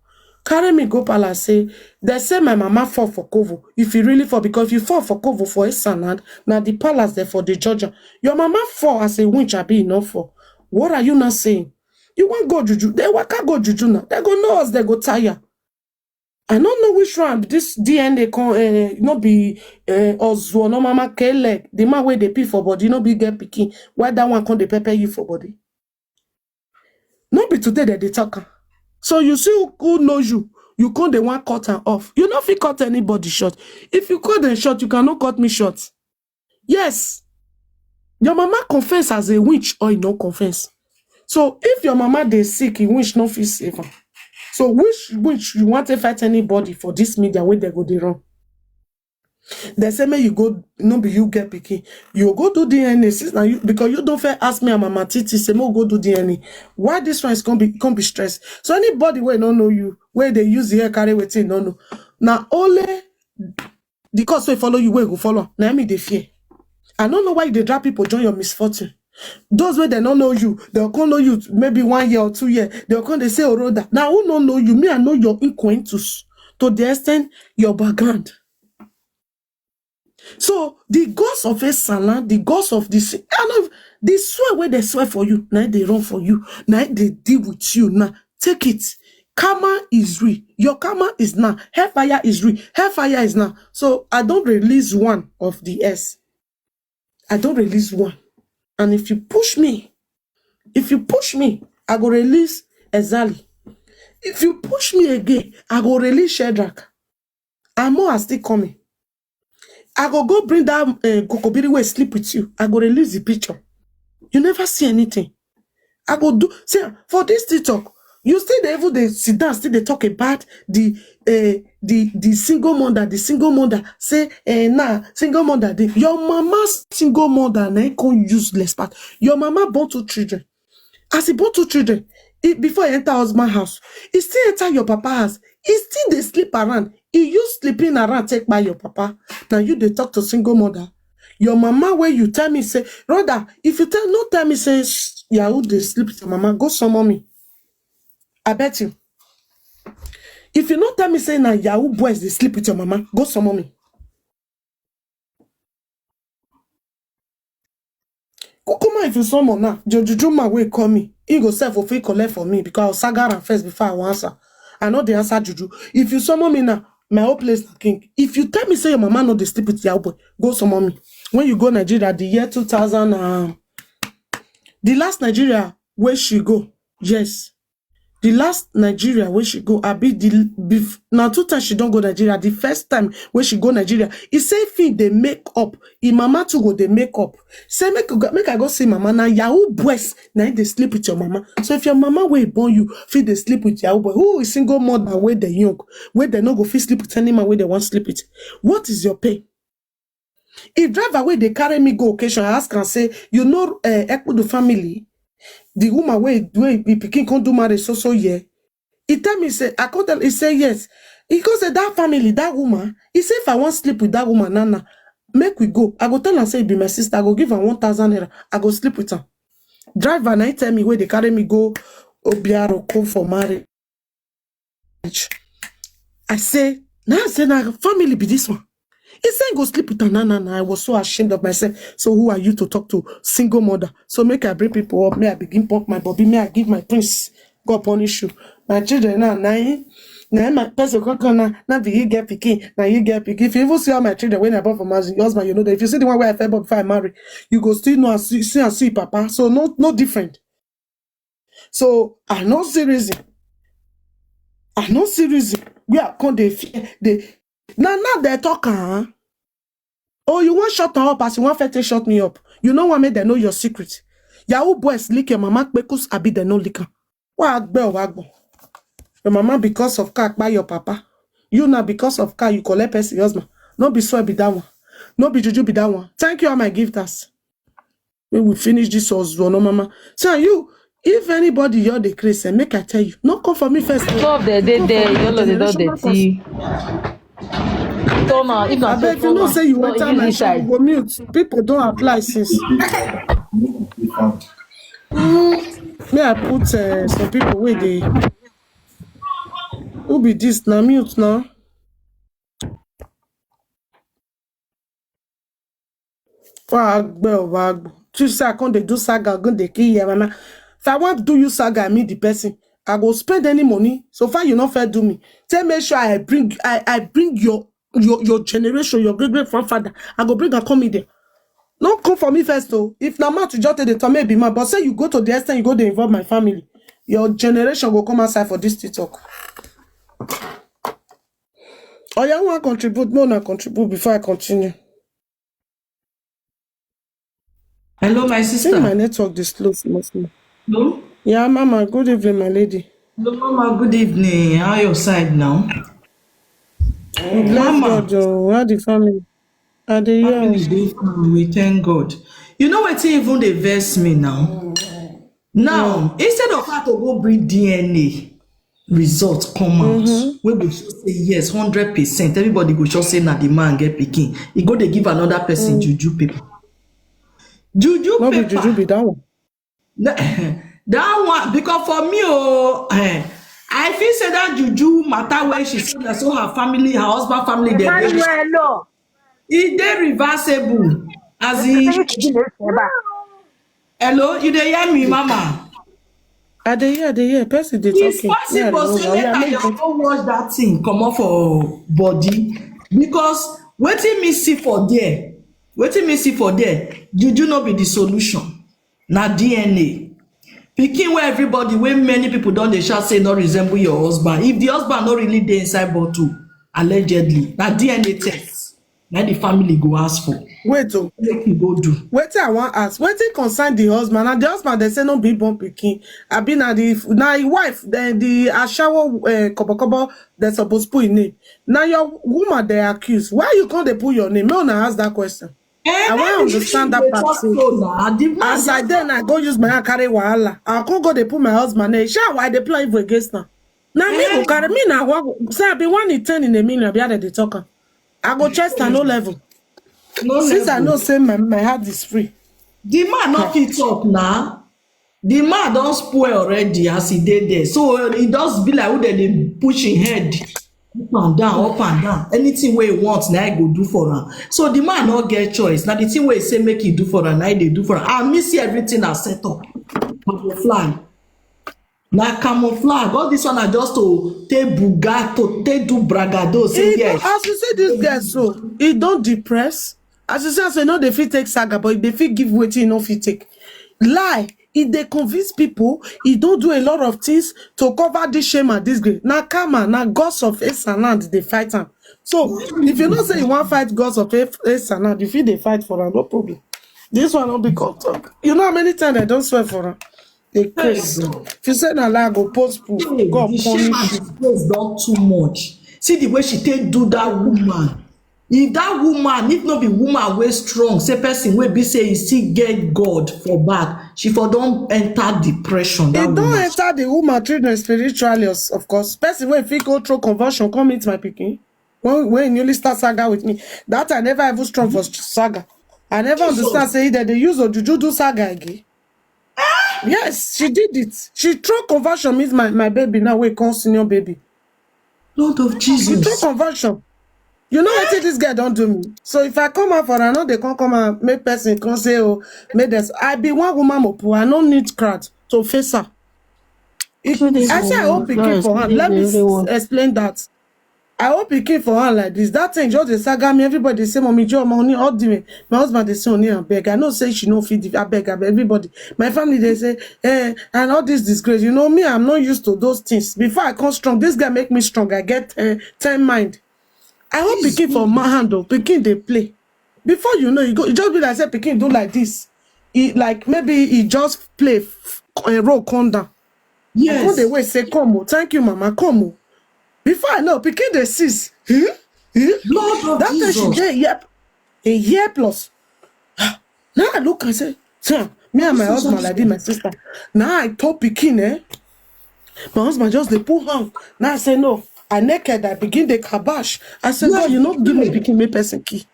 Carry me go palace, say, they say my mama fall for Kovo. If you really fall, because if you fall for Kovo for Esan land, now the palace there for the judge. Your mama fall as a winch, I be enough for. What are you not saying? You want go juju? They waka go juju now. They go know us, they go tire. I don't know which one this D N A con, uh, not be uh, Ozuo, no mama K leg. The man where they pee for body, no big get picking. Why that one can they pepper you for body? Not be today that they talk am. So you see who, who knows you. You can't the one cut and off. You not fit cut anybody short. If you cut them short, you cannot cut me short. Yes. Your mama confess as a witch or you no confess. So if your mama dey sick, you witch no fit save her. So which witch you want to fight anybody for this media where they go dey run? They say, may you go, no be you get pikin. You go do D N A since now you, because you don't fair ask me and Mama Titi, say, mo go do D N A. Why this one is gonna be, gonna be stressed? So anybody where don't know you, where they use the hair carry wetin, no, no. Now only the cause wey follow you, wey go follow. Now me they fear. I don't know why they drag people join your misfortune. Those where they don't know you, they'll come know you maybe one year or two year. They'll come, they say, Oroda. Now who don't know you? Me, I know your incointus to the extent your background. So the gods of Esala, the gods of the sea, I know the swear where they swear for you, now they run for you, now they deal with you. Now take it. Karma is real. Your karma is now. Hellfire is real. Hellfire is now. So I don't release one of the S. I don't release one. And if you push me, if you push me, I go release Ezali. If you push me again, I go release Shadrach. And more are still coming. I go go bring that uh, Kokobiri wey sleep with you. I go release the picture. You never see anything. I go do, see, for this TikTok, you still dey even dey sit down, still dey talk about the uh, the the single mother, the single mother. Say eh, nah, single mother. The, your mama single mother na come useless part. Your mama born two children. As he born two children, he, before he enter husband house, he still enter your papa house. He still dey sleep around. He use sleeping around take by your papa. Now you dey talk to single mother. Your mama where you tell me say, Rhoda, if you tell no tell me say Yahoo dey sleep with your mama, go summon me. I bet you. If you no tell me say na Yahoo boys dey sleep with your mama, go summon me. Kukuma, if you summon now, your juju man will call me. He go self will fit collect for me because I'll saga am first before I will answer. I know the answer juju. If you summon me now, my whole place na king. If you tell me say your mama no dey sleep with your boy, go summon me. When you go Nigeria, the year two thousand, um, the last Nigeria where she go, yes, the last Nigeria where she go, I be the bef- now two times she don't go Nigeria. The first time when she go Nigeria, he say if he dey make up, his mama too go dey make up. Say make you go- make I go see mama now. Yahoo boys now they sleep with your mama. So if your mama will born you, feel they sleep with Yahoo boy. Who is single mother where they young, where they no go feel sleep with any man where they want sleep with? What is your pain? If driver wey dey carry me go occasion, I ask am say, you know, uh, Ekpudu family, the woman wey wey be pikin come do marriage so so year. He tell me say I come tell. He say yes. He come say that family, that woman. He say if I wan sleep with that woman, Nana, make we go. I go tell am say e be my sister. I go give am one thousand naira. I go sleep with am. Driver na he tell me wey dey carry me go Obiaro come for marriage. I say, now I say, now family be this one. He say, go sleep with her. Nah, nah, nah. I was so ashamed of myself. So who are you to talk to? Single mother. So make I bring people up. May I begin pump my body. May I give my prince. God punish you. My children now, now, now my person come come now. Now be you get pikin. Now you get pikin. If you even see all my children when I bought for my husband, you know that if you see the one where I fell before I marry, you go still know and see, see and see papa. So no, no different. So I no see reason. I no see reason. We are come dey fear. They now now they talk, huh? Oh, you want shut her up as you want to shut me up. You know what made them know your secret. Yahoo boys lick your mama kpekus abi they no lick her. Wa agbe wa agbo. Your mama because of car buy your papa. You now because of car you collect person husband. No be swear be that one. No be juju be that one. Thank you all my gifters. When we finish this Ozuo, no mama. So you, if anybody you're the Christian, make I tell you, no come for me first. Two of the day there, you know they don't dirty. Toma, if I not bet you know say you enter my shop, you go mute. People don't apply since. Me, I put uh, some people with the Who be this? Na mute now. Wagbo, wagbo. You say I come dey do saga, come dey kill your mama. If I want do you saga, I meet the person. I go spend any money. So far, you no fair do me. Tell me sure I bring, I, I bring your, your, your generation, your great great grandfather. I go bring and come in there. No come for me first, though. If na mouth you just take the talk, maybe man. But say you go to the extent you go dey involve my family, your generation go come outside for this TikTok. Oh, you want contribute? No, na contribute before I continue. Hello, my See, sister. My network dey slow small small. Hello, Yeah, mama. Good evening, my lady. hello, Mama. Good evening. How your side now? Bless Mama, God, oh, how the family? I dey hear. Family dey fine. We thank God. You know wetin even dey vex me now? Now, instead of her to go bring D N A result come out, we go sure say yes, hundred percent. Everybody go sure say na the man get pikin. E go dey give another person juju paper. Juju No be juju paper. be that one. Na- that one, because for me, oh, eh, I feel say that juju matter when she said that so her family, her husband family, they dey, Emmanuel, e dey reversible. As in, Seba. Hello, you dey hear me, Mama? I dey hear, I dey hear. Person dey It's talking. Me, I dey possible know. say Oh, yeah, later make you them. go watch that thing come off for body, because wetin me see for there, wetin me see for there, juju no be the solution. Na D N A. Pikin wey everybody, wey many people don dey shout say no resemble your husband. If the husband no really dey inside bottle, allegedly, na D N A test. Na the family go ask for. Wait, oh. Make you go do. Wetin I wan ask? Wetin concern the husband? Na the husband dey say no be born pikin. Abi na the, na him wife, the, the ashawo, uh, kobo kobo, they suppose put him name. Na your woman they accuse. Why you come dey put your name? Make una ask that question. I wan understand that part too. As I dey now, I go use my hand carry wahala. I come go dey put my husband name. Sha, why they plan evil against am? Na me go carry, me na one, say I be one in ten in a million. Be how they dey talk am. I go chest and no level. No Since I level. Know say my, my heart is free. The man no fit talk now. The man don spoil already as he dey there. So e just be like who dem dey push him head up and down, up and down. Anything wey he want, na he go do for am. So the man no get choice. Na the thing wey he say make he do for am, na he dey do for am. And me see everything as set up. Camouflage. Na camouflage. All this one na just to take buga, to take do bragado. Say He don, yes. As you see this girl so, he don depress. As you see, as you know, they fit take saga, but they fit give wetin he no fit take. Lie. He dey convince people. He don do a lot of things to cover this shame and disgrace. Na karma, na gods of East and land dey fight am. So if you know say you wan fight gods of East and land, you fit dey fight for am, no problem. This one no be God talk. You know how many times I don swear for am? Dey craze. If you say na lie, I go post proof. God punish you. Disgrace don too much. See the way she take do that woman. If that woman, if no be woman wey strong, say person wey be say he still get God for back, she for don enter depression. That It don woman. Enter the woman children spiritually, of course. Person wey fit go through conversion, come meet my pikin. When, when he newly start saga with me, that I never even strong for saga. I never understand say that they use ojuju do saga again. Yes, she did it. She throw conversion means my, my baby now wey come senior baby. Lord of Jesus. She throw conversion. You know what this girl don't do me. So if I come out for her, no, they can't come and make person come say, oh, make this. I be one woman mopo. I don't need crowd to face her. If, I say I hope he came for her. Let me explain that. I hope he came for her like this. That thing just dey saga me. Everybody say, "Mommy Joe, money, all the way." My husband dey say, "Only I beg." I know say she no fit. I beg, I beg. Everybody, my family, they say, eh, and all this disgrace. You know me, I'm not used to those things. Before I come strong, this guy make me strong. I get uh, ten mind. I hope he came for my hand though. Pikin dey play. Before you know, you go. You just be like say pikin do like this. He like maybe he just play a role come down. Yes. I go the way say, "Come, oh, thank you, mama, come, oh." Before I know, pikin dey seize. Hmm? Hmm? Lord of that time she Jesus. Dey yep, a year plus. Now I look and say, "Sir, me and my husband like this, my sister." Now I told pikin, eh? My husband just dey pull hand. Now I say, "No, I naked, I begin the kabash." I said, "God, you no give me pikin, make person key."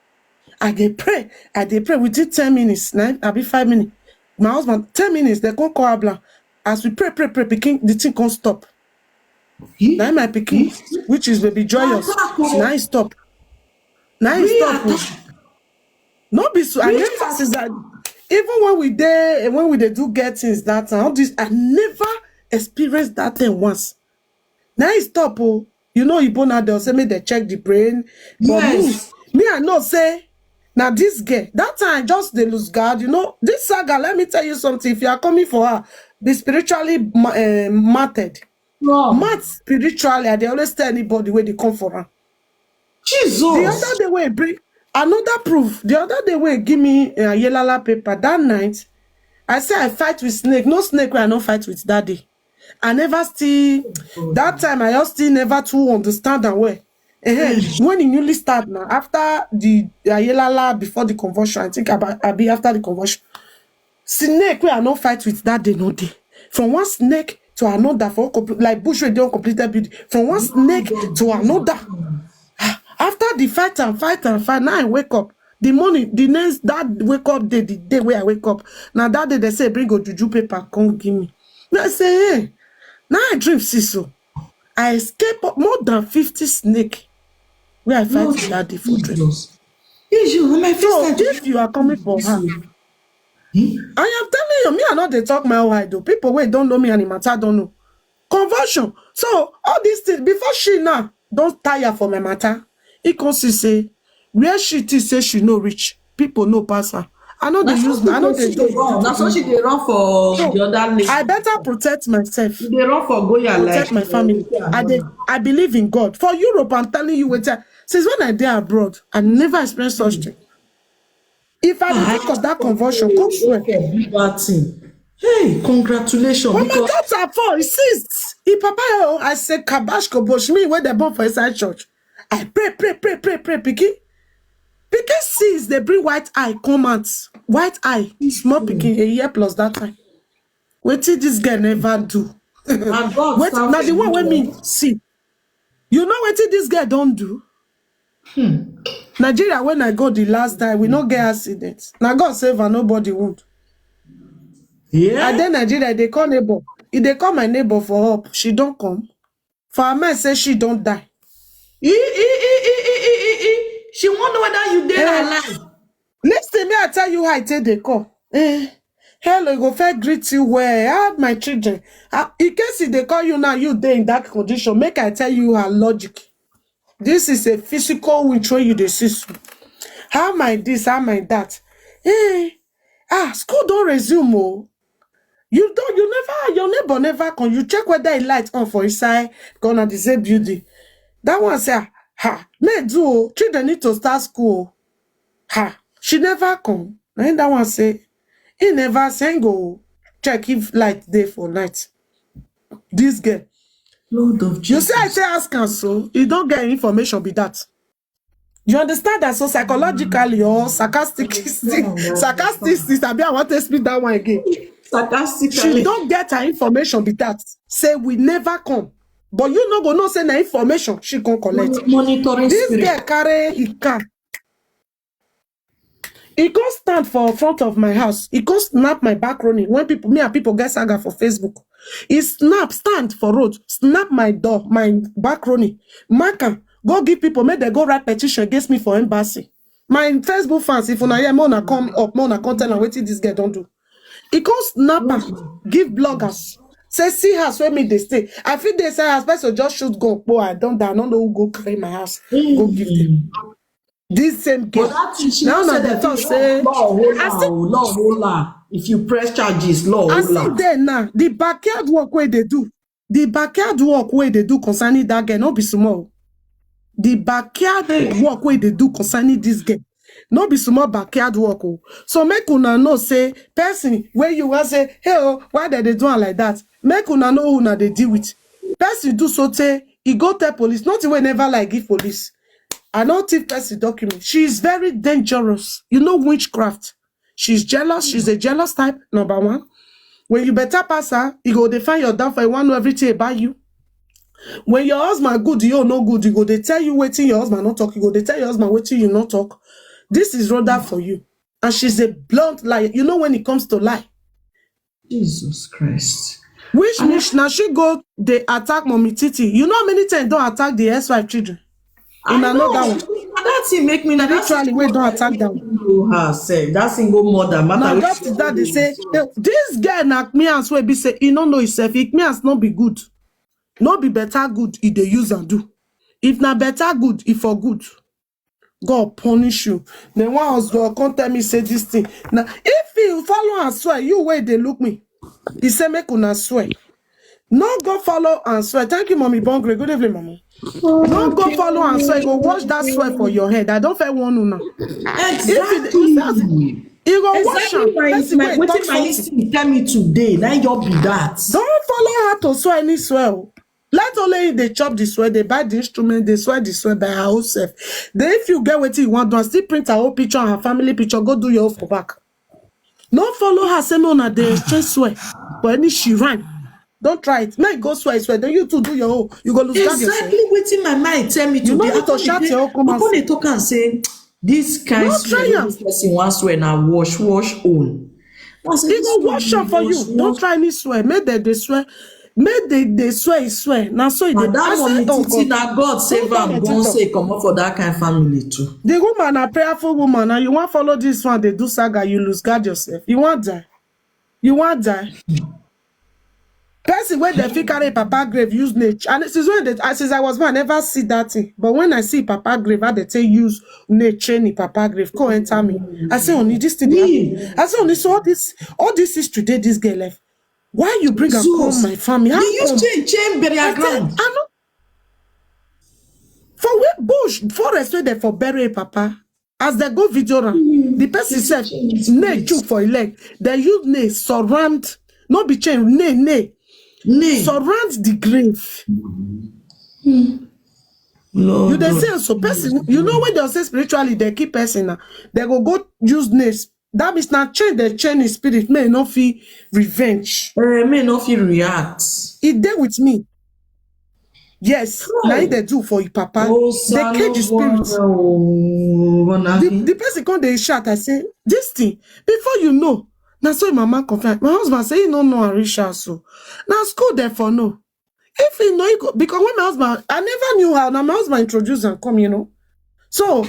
I dey pray, I dey pray within ten minutes, now I be five minutes. My husband, ten minutes, they come call Abla. As we pray, pray, pray, pikin, the thing can't stop. Na my pikin, which is baby Joyous, na him stop. Na him stop. No be so. I never since that. Even when we dey when we dey do get things that time, all this I never experienced that thing once. Na him stop. Oh, you know, Igbo now they'll say make they check the brain. But Yes. me, me, I know say now this girl that time just dey lose guard. You know this saga. Let me tell you something. If you are coming for her, be spiritually ma- uh, mattered. Wow. Mad spiritually, I dey always tell anybody where they come for her. Jesus. The other day wey bring another proof. The other day wey give me uh, Ayelala paper that night, I say I fight with snake. No snake wey I no fight with that day. I never still that time. I just still never too understand am well. Ehen. When e newly start now, after the Ayelala, before the conversion, I think about I be after the conversion. Snake wey I no fight with that day no dey. From one snake to another for uncompl- like bush wey dey uncompleted building. From one snake to another. After the fight and fight and fight, now I wake up. The morning, the next that wake up day, the day where I wake up, now that day they say bring ojuju paper come give me. Now I say, hey, now I dream see so. I escape up more than fifty snake where I fight No, with that day for dream. Jesus. Issue, my first So time. if you are coming for her, Hmm? I am telling you, me I know they talk my own hide though. People wey don't know me and the matter don't know. Conversion. So all these things before she now don't tire for my matter. He come see say where she think say she no reach. People no pass her. I know they That's use. what I know people they see dey do. run. That's what she dey run for So, the other lady. I better protect myself. She dey run for Goya Protect like my family. I dey, I believe in God. For Europe, I'm telling you, wait, uh, since when I dey abroad, I never experienced such thing. If I dey think of that conversion, come swear. Big bad thing. Hey, congratulations. When my Because daughter fall, he ceased. He papa, oh, I say kabash kobosh me where they born for inside church. I pray, pray, pray, pray, pray, pikin. Pikin sees they bring white eye come out. White eye, small pikin, a year plus that time. Wetin this girl never do. and God Wait, serve now the you. One wey me see. You know wetin this girl don't do? Nigeria, when I go the last time, we no get accident. Now God save her, nobody wound. Yeah. And then Nigeria, they call neighbor. If they call my neighbor for help, she don't come. For her man say she don't die. E, e, e, e, e, e, e, e. She wonder whether you dey Eh. alive. Listen, me I tell you how I take the call. Eh, hello, go fair greet you well. How my children? Ah, in case if they call you now, you dey in that condition. Make I tell you her logic. This is a physical witch wey you dey see so. How my this, how my that? Hey, ah, school don't resume. Oh. You don't, you never, your neighbor never come. You check whether a light on for inside gonna the same building. That one say, ha, me do. Oh, children need to start school. Oh. Ha, she never come. Na him that one say, he never send go check if light dey for night. This girl. Lord of You Jesus. See, I say ask am so. You don't get information be that. You understand that so psychologically or sarcastic, sarcastic, I be I want to speak that one again. She Sarcastically. Don't get her information be that. Say we never come. But you no go know say na information she can collect. Mon- monitoring This spirit. Girl carry he car. He come stand for front of my house. He come snap my back running. When people, me and people get saga for Facebook. He snap, stand for road, snap my door, my back running. Mark am, go give people, make they go write petition against me for embassy. My Facebook fans, if una hear, make una come up, make una come tell am wetin this girl don do. He come snap am, give bloggers. Say, see house where me dey stay. I fit dey say house person just shoot gun. Boy, I don die. I no know who go carry my house. Go give them. This same But girl. That thing, she Now no na say the that talk thing, say, law hold I her, still oh, law hold her. If you press charges, law I hold still her. There now. The backyard work where they do. The backyard work where they do concerning that girl, no be small. The backyard work where they do concerning this girl, no be small backyard work. Oh. So make una know say person where you want say, hey, oh, why did they do am like that? Make una know who una dey deal with. Person do so say he go tell police. Nothing wey never like give police. I know thief person document. She is very dangerous. You know witchcraft. She's jealous. She's a jealous type. Number one. When you better pass her, you go dey find your downfall. You want know everything about you. When your husband good, you no good. You go dey tell you wetin your husband no talk. You go dey tell your husband wetin you no talk. This is Rhoda for you. And she's a blunt liar. You know when it comes to lie. Jesus Christ. Which means now she go they attack Mommy Titi. You know how many times don't attack the ex-wife children? Una know that one. That thing make me na that Literally, we don't attack that one. Know herself. That single mother matter. Now Which just that they say, "Eh, this girl na me as well be say, he no know himself. It me as no be good. No be better good, he dey use and do. If na better good, he for good. God punish you." Then one house girl come tell me say this thing. Now, if you follow and swear, you where they look me. He say make una swear. No go follow and swear. Thank you, Mommy Bongre. Good evening, Mommy. No go follow and swear. Go wash that swear for your head. I don't feel one una. If you, you Exactly. you go wash Exactly am. my, Person my, wey wetin talk my something. Instinct tell me today. Now you be that. Don't follow her to swear any swear. Oh. Let only they chop the swear, they buy the instrument, they swear the swear by her own self. Then if you get what you want, don't still print her own picture and her family picture, go do your own for back. No follow her, say no, na they exchange swear. But any she ran. Don't try it. Make go swear, swear. Then you too do your own. You go lose guard yourself. Exactly wetin my mind tell me today. You no need to shout your own come I and come dey talk and say this kind No, swear try wey am. This person wan swear na wash wash own. I say, He this go one wash na am for you. wash, Don't wash. Try any swear. Make they, they swear. Make they, they swear, he swear. Now so he Na dey. that I say, Mommy "Oh, Titi God." na God save Hold on, am. the Come TikTok. Say comot for that kind family too. The woman a prayerful woman. Now you want follow this one, they do saga, you lose guard yourself. You want die. You want die. Person where they fit carry papa grave, use nature. And since when they, since I was born, I never see that thing. But when I see papa grave, how they take use nature in papa grave, come enter me. I say, "Only this thing." Dey happen." I say, "Only so all this, all this history today, this girl left. Why you bring and Jesus. Come my family? How They use come?" Chain chain bury I her tell, ground. I know. For where bush forest where they for bury papa. As they go video round, the person said, "Nay, chook for a leg." They use nay surround, no be chain, nay, nay. Nay. Surround the grave. Lord You they God. Say so person, you know when they say spiritually they keep person now. They go go use names. That means now change the chain in spirit. May not feel revenge. Eh, may not feel react. It dey with me. Yes, now they do for your papa. Oh, They cage the spirit. Oh, The, the person come they shout. I say this thing before you know. Now so my man confess. My husband say he no know and reach out so. Now school there for no. If he know he go, because when my husband, I never knew how. Now my husband introduced and come, you know. So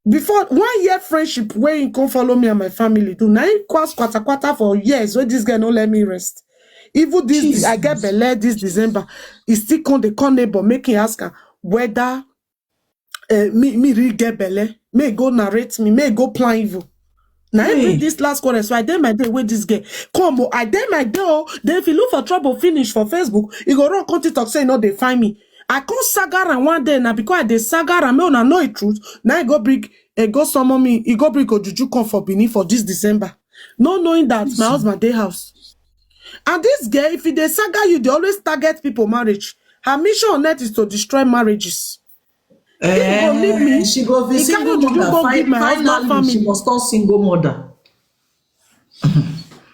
before one year friendship where he come follow me and my family do. Now he quas quata quata for years where this guy no let me rest. Even this I get belle this December, he still come the come neighbor make him ask her whether uh, me me really get belle, may go narrate me, may go plan evil. Now I bring this last quarter, so I dare my day with this girl. Come, oh, I dare my day. Oh, then if you look for trouble, finish for Facebook, you go run come TikTok say no, they find me. I come saga and one day now because I dey saga and me una know the truth. Now I go bring, I go summon me, he go bring Ojuju come for Benin for this December. Not knowing that my husband dey house. And this girl, if he dey saga you, they always target people marriage. Her mission on earth is to destroy marriages. He go leave me. She go be He single carry Ojuju mother. go Fi- give my husband Finally, she family. Must turn single mother.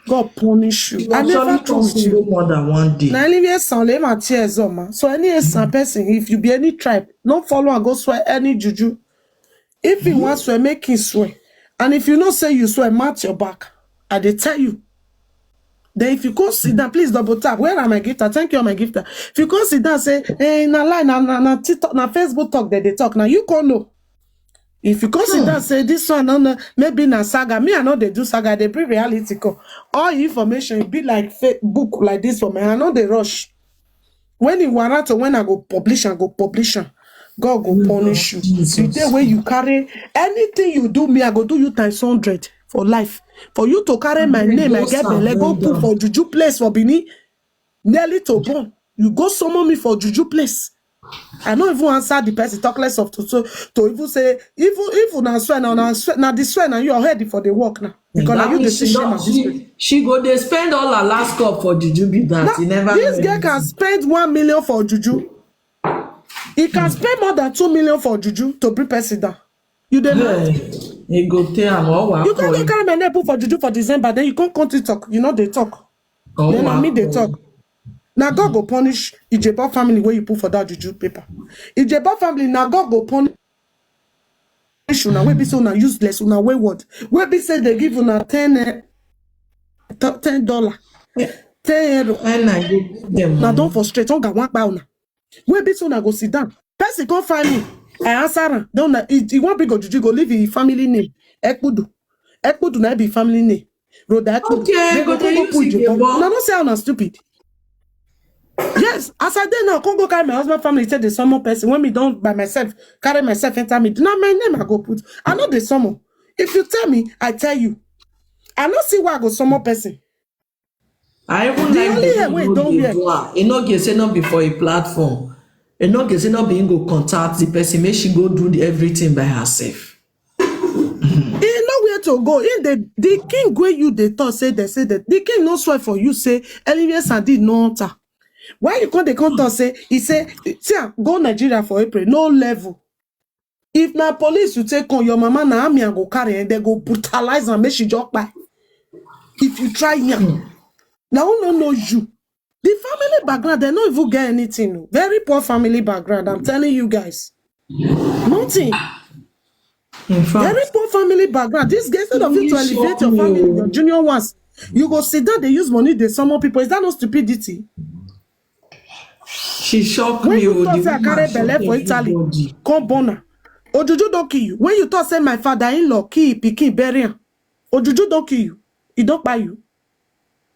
God punish you. She I must never surely turn told you. Single mother one day. Na any way sound, let my tears on, man. So any sound person, if you be any tribe, no follow and go swear any juju. If he wants swear, make him swear. And if you know say you swear, mount your back. I dey tell you. Then if you come sit down, please double tap. Where are my gifter? Thank you, my gifter. If you come sit down, say, hey, na lie, na na na TikTok, na Facebook talk that they talk. Now you come know. If you come sit down, say this one, no, no, maybe na saga. Me, I know they do saga. They bring reality come. All information be like fa- book like this for me. I know they rush. When he warrant or when I go publish and go publish am, God go punish you. The day when you carry anything you do me, I go do you times hundred for life. For you to carry my name, I get belle, go put for juju place for Benin, nearly to born. You go summon me for juju place. I no even answer the person, talk less of to so to even say even if una swear na una swear na the swear na your head for the work now. Because na you dey see shame and disgrace. She go dey spend all her last cup for juju be that. He never This girl can spend one million for juju. He can spend more than two million for juju to bring person down. You dey mad? He go tell am all. You can't go carry my name put for juju for December. Then you can't come to talk. You know they talk. Then na me they talk. Now God go punish Ijebo family where you put for that juju paper. Ijebo family now God go punish you now. Where be so now useless, now wayward. Where be say they give una ten, eh, t- ten dollar. Ten euro. And I go give them Now money. Don't frustrate. Hunger wan kpai una. Wey be so una go sit down. Person come find me. I answer am. Then una, he, he wan bring ojuju go leave him family name. Ekpudu. Ekpudu na be family name. Rhoda Ekpudu. Okay, They go but they come go use put it Ijebu. Ijebu. Una no say una stupid. Yes, as I dey now, come go carry my husband family, take the summon person. When me don by myself, carry myself enter me. Na my name I go put. I no dey summon. If you tell me, I tell you. I no see why I go summon person. I even The like only the hair way wey you no don dey wear. do am. E no get say no be for a platform. E no get say no be him go contact the person. Make she go do the everything by herself. He know where to go. If the the king wey you dey talk say they say that the king no swear for you say Olivier Sandi no enter. Why you come dey come talk say he say see am go Nigeria for April no level. If na police you take on your mama na army and go carry and they go brutalize am make she just kpai. If you try yam, na who no know you. The family background they no even get anything. O. Very poor family background. I'm telling you guys, nothing. In fact, Very poor family background. This guy instead of you to Police elevate shock your family, you. Your junior ones, you go sit down. They use money. They summon people. Is that not stupidity? She shocked When me. you Oh, talk the say I woman carry belle shocked for Italy, everybody. Come born am. Ojuju don kill you. When you talk say my father-in-law kill pikin bury am, Ojuju don kill you. E don kpai you.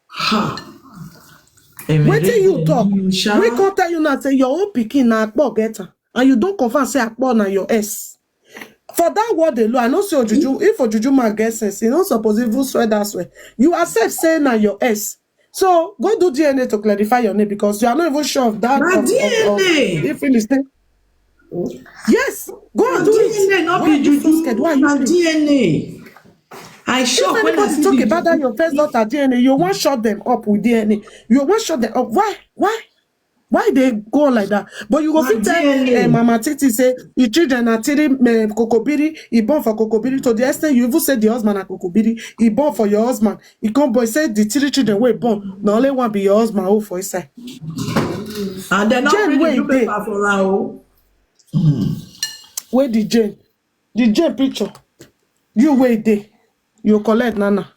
Ha. Wetin you Emele talk? you sha. We come tell you now say your own pikin na akpo get am, and you don confirm say akpo na your ex. For that word alone, I no say Ojuju. If Ojuju man get sense, he no suppose even swear that swear. You accept say na your ex. So go do D N A to clarify your name because you are not even sure of that. Na Of, of, of, D N A. if you say yes, go and do it. D N A no Why be you so juju. Scared? Why you Na think? D N A. I If shock when I anybody see talk the about that your first daughter D N A, you want shut them up with D N A. You want shut them up. Why? Why? Why they go like that? But you go Na fit tell D N A. uh, Mama Titi say your children are three uh, Kokobiri, he born for Kokobiri to the extent you even say the husband are Kokobiri, he born for your husband. He come boy say the three children wey born, na only one be your husband oh for inside. And then not Jane bring wey the dey, paper for her. Oh. Wey the Jane, the Jane picture, you wey dey, you collect nana.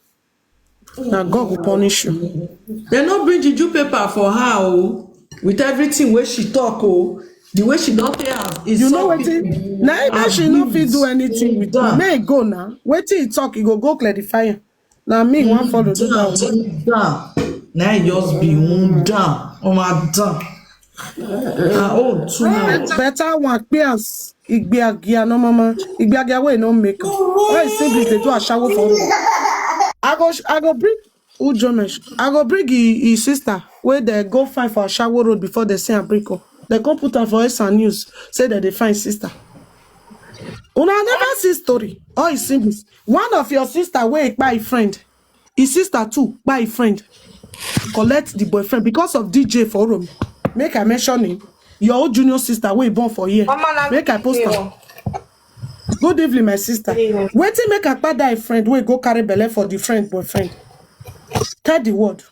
Na God go punish you. They no bring juju paper for her. Oh. With everything where she talk. Oh. The way she don't pay her. Is You know so wetin? big. Na either she no fit do Abuse. Anything with Done. May go now. Wetin he talk, he go go clarify am. Na me wan follow do that one. Down. Now just be one down. Oh my down. Ah, oh, too much. Better one, Pias. Igbiagia no mama. Igbiagia wey no make am. Why you say this? They do ashawo for me. I go, I go bring Ujomesh. I go bring his, his sister where they go find for Ashawo Road before they say and break up. They come put her for S and News. Say that they find sister. Una never see story. All you see is one of your sister wey kpai friend. His sister too kpai friend. Collect the boyfriend because of D J for Rome. Make I mention him. Your old junior sister wey born for here. Mama, na Make I post me am. o. Good evening, my sister. Good evening. Wetin make Akpada friend wey go carry belle for the friend boyfriend? Tell the world.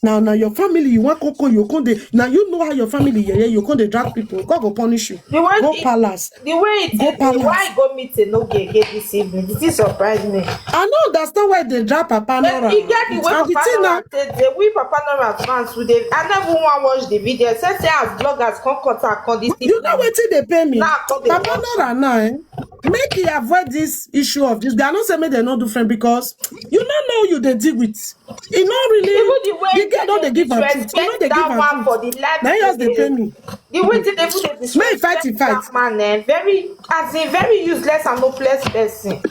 Now, now your family, you want koko, you come dey. Now you know how your family, yeah, yeah, you come dey drag people. God go punish you. The way Go it- palace. The way it Go is, palace. Why go meet a no gay gay this evening? This is surprise me. I no understand why they drag Papa But Nora. you get the way And the Papa thing Nora now, take the way Papa Nora advance with the. I never want watch the video. Say say as bloggers come cut and cut this. You know wetin dey pay me? Now, come dey Papa watch. Nora now, eh? Make he avoid this issue of this. They are not say make they not do friend because you no know who you dey deal with. He no really. Even the way The girl don dey give am truth. He no dey give that one am for truth. The life. Na he just dey pay me. The way they dey even dey Make he fight, he disrespect fight. That man, eh, very as in very useless and hopeless person.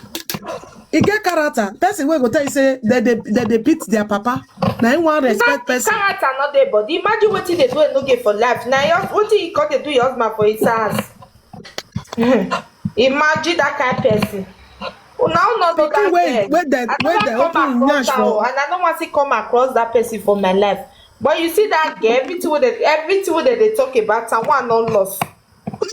He get character. Person wey go tell you say they dey they dey beat their papa. Na him wan respect Imagine person. Character not there, but imagine what they do and no get for life. Now, what you come to do your husband for his house? Imagine that kind of person. Una no know Pikin that wey girl. wey dem I wey never dem come open across nyash her, oh, for. And I don't want to come across that person for my life. But you see that girl, everything wey they everything wey they, they talk about, and one not lost.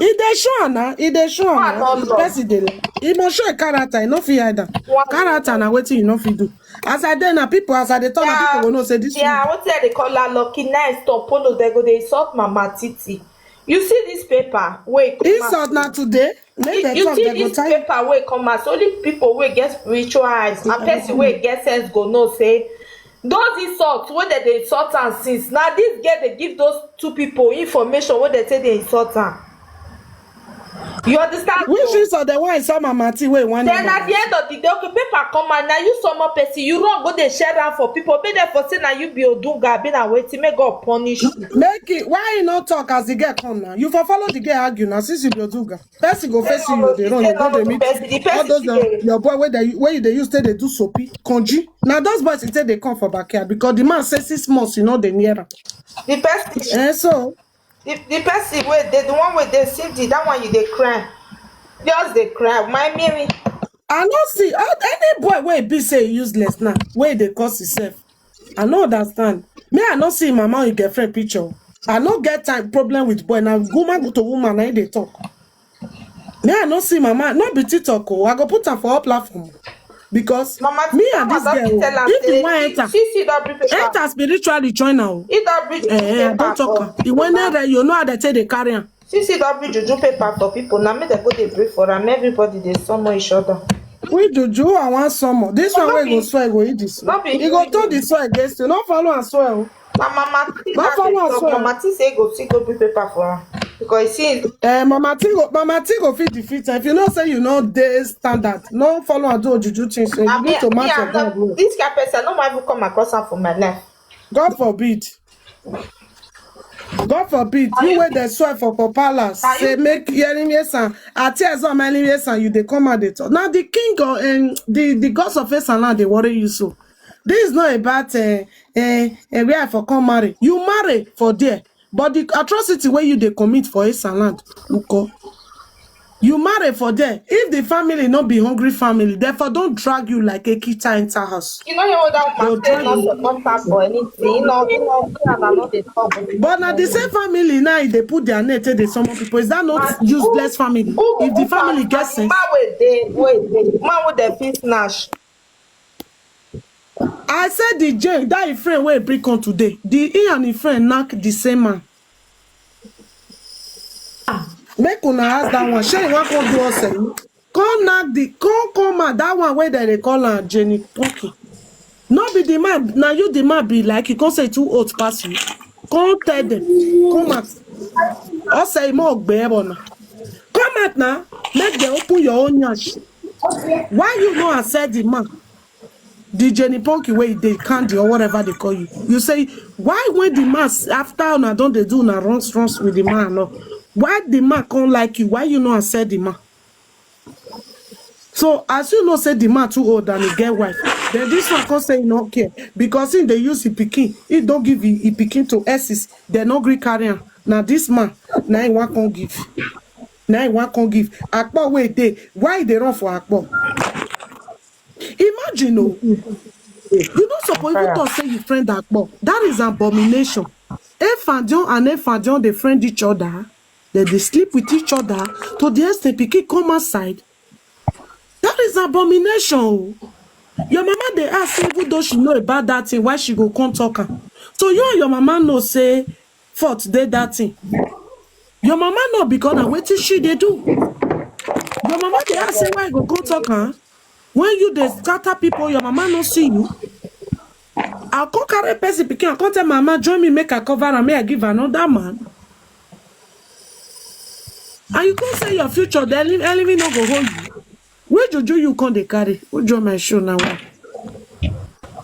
E dey show am na, e dey show am One na. not The lost. Person dey, e must show a character, e no fit hide am. One Character na wetin you no fit do. As I dey na people, as I dey talk na people go know say this Yeah, one. What they call her lucky nice to Polo, they go they insult Mama Titi. You see this paper, wait. Insult na today. Make You, dem you talk, see dem go this tell you. Paper wey come out, only people wey get spiritual eyes and person wey get sense go know say Those insults wey dem dey insult am since, na this girl dey give those two people information wey dem take dey insult am. You understand? Which is the one insult Mama T wey one? Then at the end of the day, okay, paper come out, na you summon person, you run go dey share am for people, make dem for say na you be Odunga, abi na wetin, make God punish you. Make it, why you no talk as the girl come now? You for follow the girl argue now since you be Odunga. Person go face you, you dey run, you go dey meet all those uh, your boy wey dey wey you dey use take dey do soapy, Konji. Na those boys e take dey come for backyard because the man say six months you no dey near am. The person, Eh, so the, the person wey dey, the one wey dey see the, that one you dey cry, just dey cry. My Mary, I no see uh, any boy wey be say useless now, wey dey cause himself. I no understand. Me, I no see mama and girlfriend picture. I no get time problem with boy. Now woman to woman, I dey talk. Me, I no see mama. No be TikTok. Oh, I go put am for all platform because Mama me T, and Mama this don girl, be tell am if the say one she, enter, she, she don bring paper. Enter spiritually join now. He don bring juju Eh, I paper don't talk for am. The one now. That you know how they take the carry am. She, she don bring juju paper for people. Now make dem go dey pray for am. Everybody dey summon each other. We juju, I want some more. This one No wey go be, swear go eat this. no be He go turn the swear against you. No follow and swear. Oh. Na Mama T No na follow dey and talk. swear. Mama T say go still go bring paper for am because he see. Eh, Mama T go, Mama T go fit defeat her. If you know say you know dey standard, no follow and do juju things. So you I need to mean, me, match your I'm God not, rule. This kind of person, I no wan even come across am for my life. God forbid. God forbid. You wey dey swear for for palace. Say make enemy and at tears on my enemy and you dey come out dey talk. Now the king of um, the the gods of Esan now dey worry you so. This is not about uh, uh, uh, where I for come marry. You marry for there, but the atrocity wey you dey commit for Esan land, Uko. You marry for there. If the family no be hungry family, therefore don't drag you like a kita enter house. You know your older woman say not support her for anything. You know, you know, me and I no dey talk. But now the same family now they put their net take dey summon people. Is that not useless family? If the family gets sense, man wey dey wey dey man wey dey fit snatch. I said the Jane that him friend wey bring come today. The he and him friend knock the same man. Make una ask that one. Shey you wan come do us eh? Come knock the come come out that one wey dem dey call am Jenny Punky. No be the man, na you the man be like you come say too old pass you. Come tell them, come out. Ose imo ogbe ebo na. Come out now, make them open your own nyash. Why you no accept the man? The Jenny Punky wey dey candy or whatever they call you. You say why when the man s- after una don dey do una runs runs with the man no? Why the man come like you? Why you no accept the man? So as you know say the man too old and he get wife, then this one come say he no care because he dey use him pikin, he don give him, him pikin to exes, dem no gree carry am. Na this man na him wan come give, na him wan come give. Akpo wey dey, why he dey run for Akpo? Imagine o, you no suppose even talk say you friend Akpo. That is abomination. Efandion and Efandion dey friend each other. They dey sleep with each other to the extent pikin come outside. That is abomination. Oh. Your mama dey ask even though she know about that thing, why she go come talk am. So you and your mama know say fault dey that thing. Your mama know because na wetin she dey do. Your mama dey ask say why you go come talk am. When you dey scatter people, your mama no see you. I come carry person pikin, I come tell mama join me make I cover am, make I give another man. And you come say your future, the enemy, enemy no go hold you. Which juju you come dey carry? Who draw my shoe now?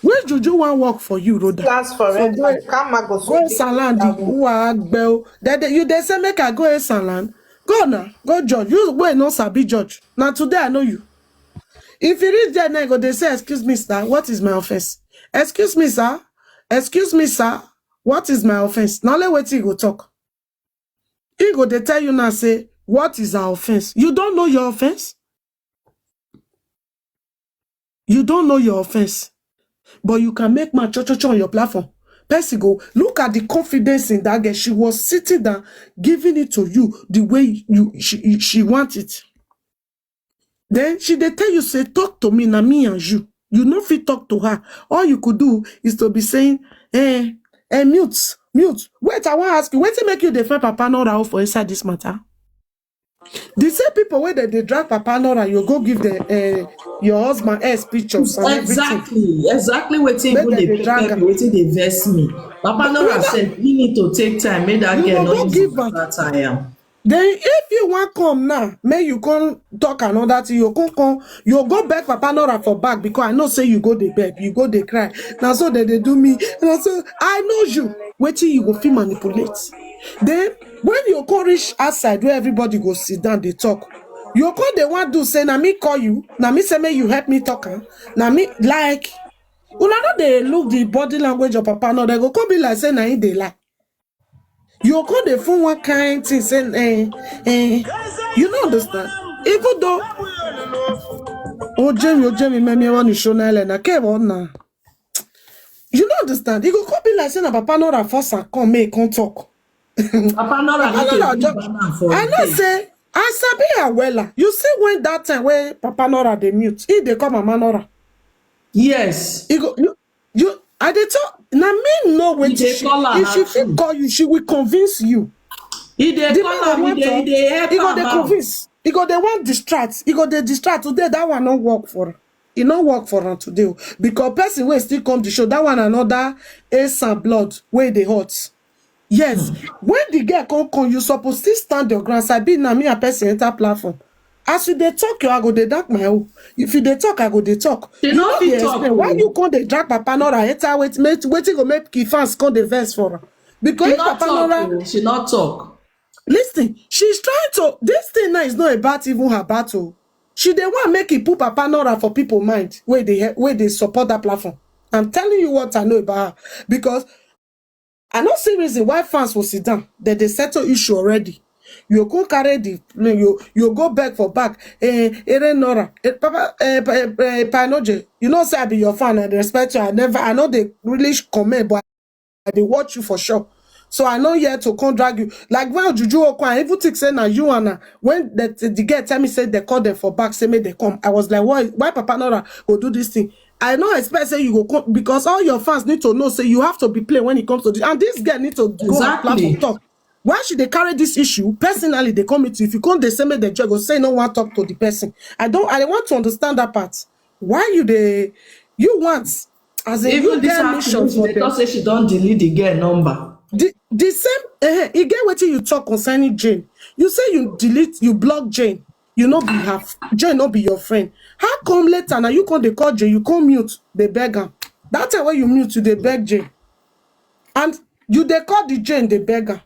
Which juju wan work for you, Rhoda? Last forever. Karma go Go salon, the who are gbel. That day you dey say make I go a salon. Go now, go judge. You wey no sabi judge. Now today I know you. If you reach there now, go dey say, "Excuse me, sir, what is my offense? Excuse me, sir, excuse me, sir, what is my offense?" Now let wetin you go talk. He go dey tell you now say, "What is our offense?" You don't know your offense. You don't know your offense. But you can make man cho cho cho on your platform. Person go look at the confidence in that girl. She was sitting down, giving it to you the way you she, she want it. Then she dey tell you say, "Talk to me, na me and you." You no fit talk to her. All you could do is to be saying, "Eh, eh, mute, mute." Wait, I wan ask you, wetin make you dey find Papa Nora for inside this matter? The same people wey dem dey drag Papa Nora, you go give them uh, your husband ex pictures and everything. Exactly, exactly. Wetin Make even dem dey dey drag pepper am. me, wetin dey vex me. Papa Nora Brother, said he need to take time, make that you girl go not go use give him am. That time. Then if you wan come now, make you come talk another thing. You come come, you go beg Papa Nora for back because I know say you go dey beg, you go dey cry. Na so dem dey do me. Na so I know you. Wetin you go fit manipulate. Then when you come reach outside where everybody go sit down dey talk, you come dey wan do say na me call you, na me say make you help me talk am, na me like una no dey look the body language of Papa Nora. Dem go come be like say na him dey lie. You come dey phone one kind thing say eh eh. You no understand. Even though Ojemi Ojemi Memi Ewani Shona Elena came on now. You no understand. E go come be like say na Papa Nora force am come make e come talk. Papa Nora Papa need to Nora do just, banner for I him know face. Say I sabi her wella. You see when that time wey Papa Nora dey mute, he dey call Mama Nora. Yes. He go you you I dey tell na me know He wetin dey she call her if she her fit too. Call you, she will convince you. He dey The call man go am, he want dey he talk, dey help he go am dey out. Convince, he go dey want distract, he go dey distract. Today that one no work for am. E no work for am today o. Because person wey still come the show, that one another ace and blood wey dey hot. Yes, when the girl come come, you suppose still stand your ground. Sabi na me and person enter platform. As you dey talk, you I go dey dark my own. If you dey talk, I go dey talk. She You no no fit dey talk explain why o. You come dey drag Papa Nora enter wetin make wetin go make the fans come dey vex for am. Because She if not Papa talk Nora o. She not talk. Listen, she's trying to. This thing now is not about even her battle. She dey want make e put Papa Nora for people mind wey dey he- wey dey support that platform. I'm telling you what I know about her because I no see reason why fans will sit down. That they settle issue already. You go carry the you you go beg for back. Eh, Ere Nora, eh, Papa, eh, Pa- eh, eh, Panoje. You know say I be your fan. I dey respect you. I never, I know they really sh- comment, but I dey watch you for sure. So I know here to come drag you. Like when Juju Okwan, I even think say na you and her. When the, the girl tell me say they call them for back, say make they come. I was like, why, why Papa Nora go do this thing? I no expect say you go come because all your fans need to know say you have to be playing when it comes to this. And this girl need to go her platform Exactly. Talk. Why should they carry this issue personally? They come meet you. If you come, they say make the judge go say no one talk to the person. I don't. I want to understand that part. Why you dey you want as in you Even this get mission afternoon, she for dey them. Talk say she don delete the girl number. The the same eh, e get wetin you talk concerning Jane. You say you delete, you block Jane. You no be her f- Jane no be your friend. How come later now you come dey call Jane, you come mute, dey beg am. That time when you mute, you dey beg Jane, and you dey call the Jane, dey beg am.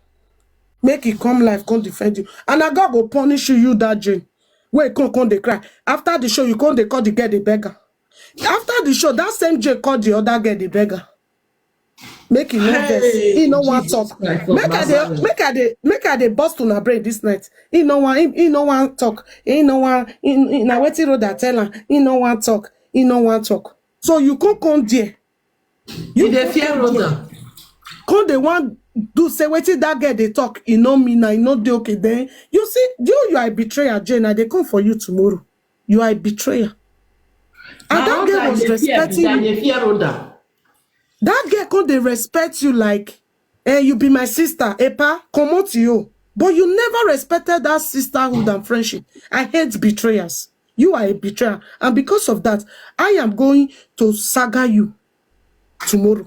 Make e come life, come defend you, and na God go punish you. You that Jane, wey come come dey cry after the show, you come dey call the girl, dey beg am. After the show, that same Jane call the other girl, dey beg am. Make e no vex. He Hey, no wan Jesus talk. Christ of Make I dey Nazareth. make I dey make I dey burst una brain this night. He no wan he, he no wan talk. He no wan he, he, na wetin Rhoda tell am. He no wan talk. He no wan talk. So you come come there. You dey fear Rhoda. Come dey wan do say wetin that girl dey talk. E no mean na e no dey okay. Then you see you you are a betrayer, Jane. I dey come for you tomorrow. You are a betrayer. And Na that Rhoda girl I was dey fear. Respecting I you. Dey fear Rhoda. That girl come dey respect you like, eh, you be my sister, epa, comot you. But you never respected that sisterhood and friendship. I hate betrayers. You are a betrayer. And because of that, I am going to saga you tomorrow.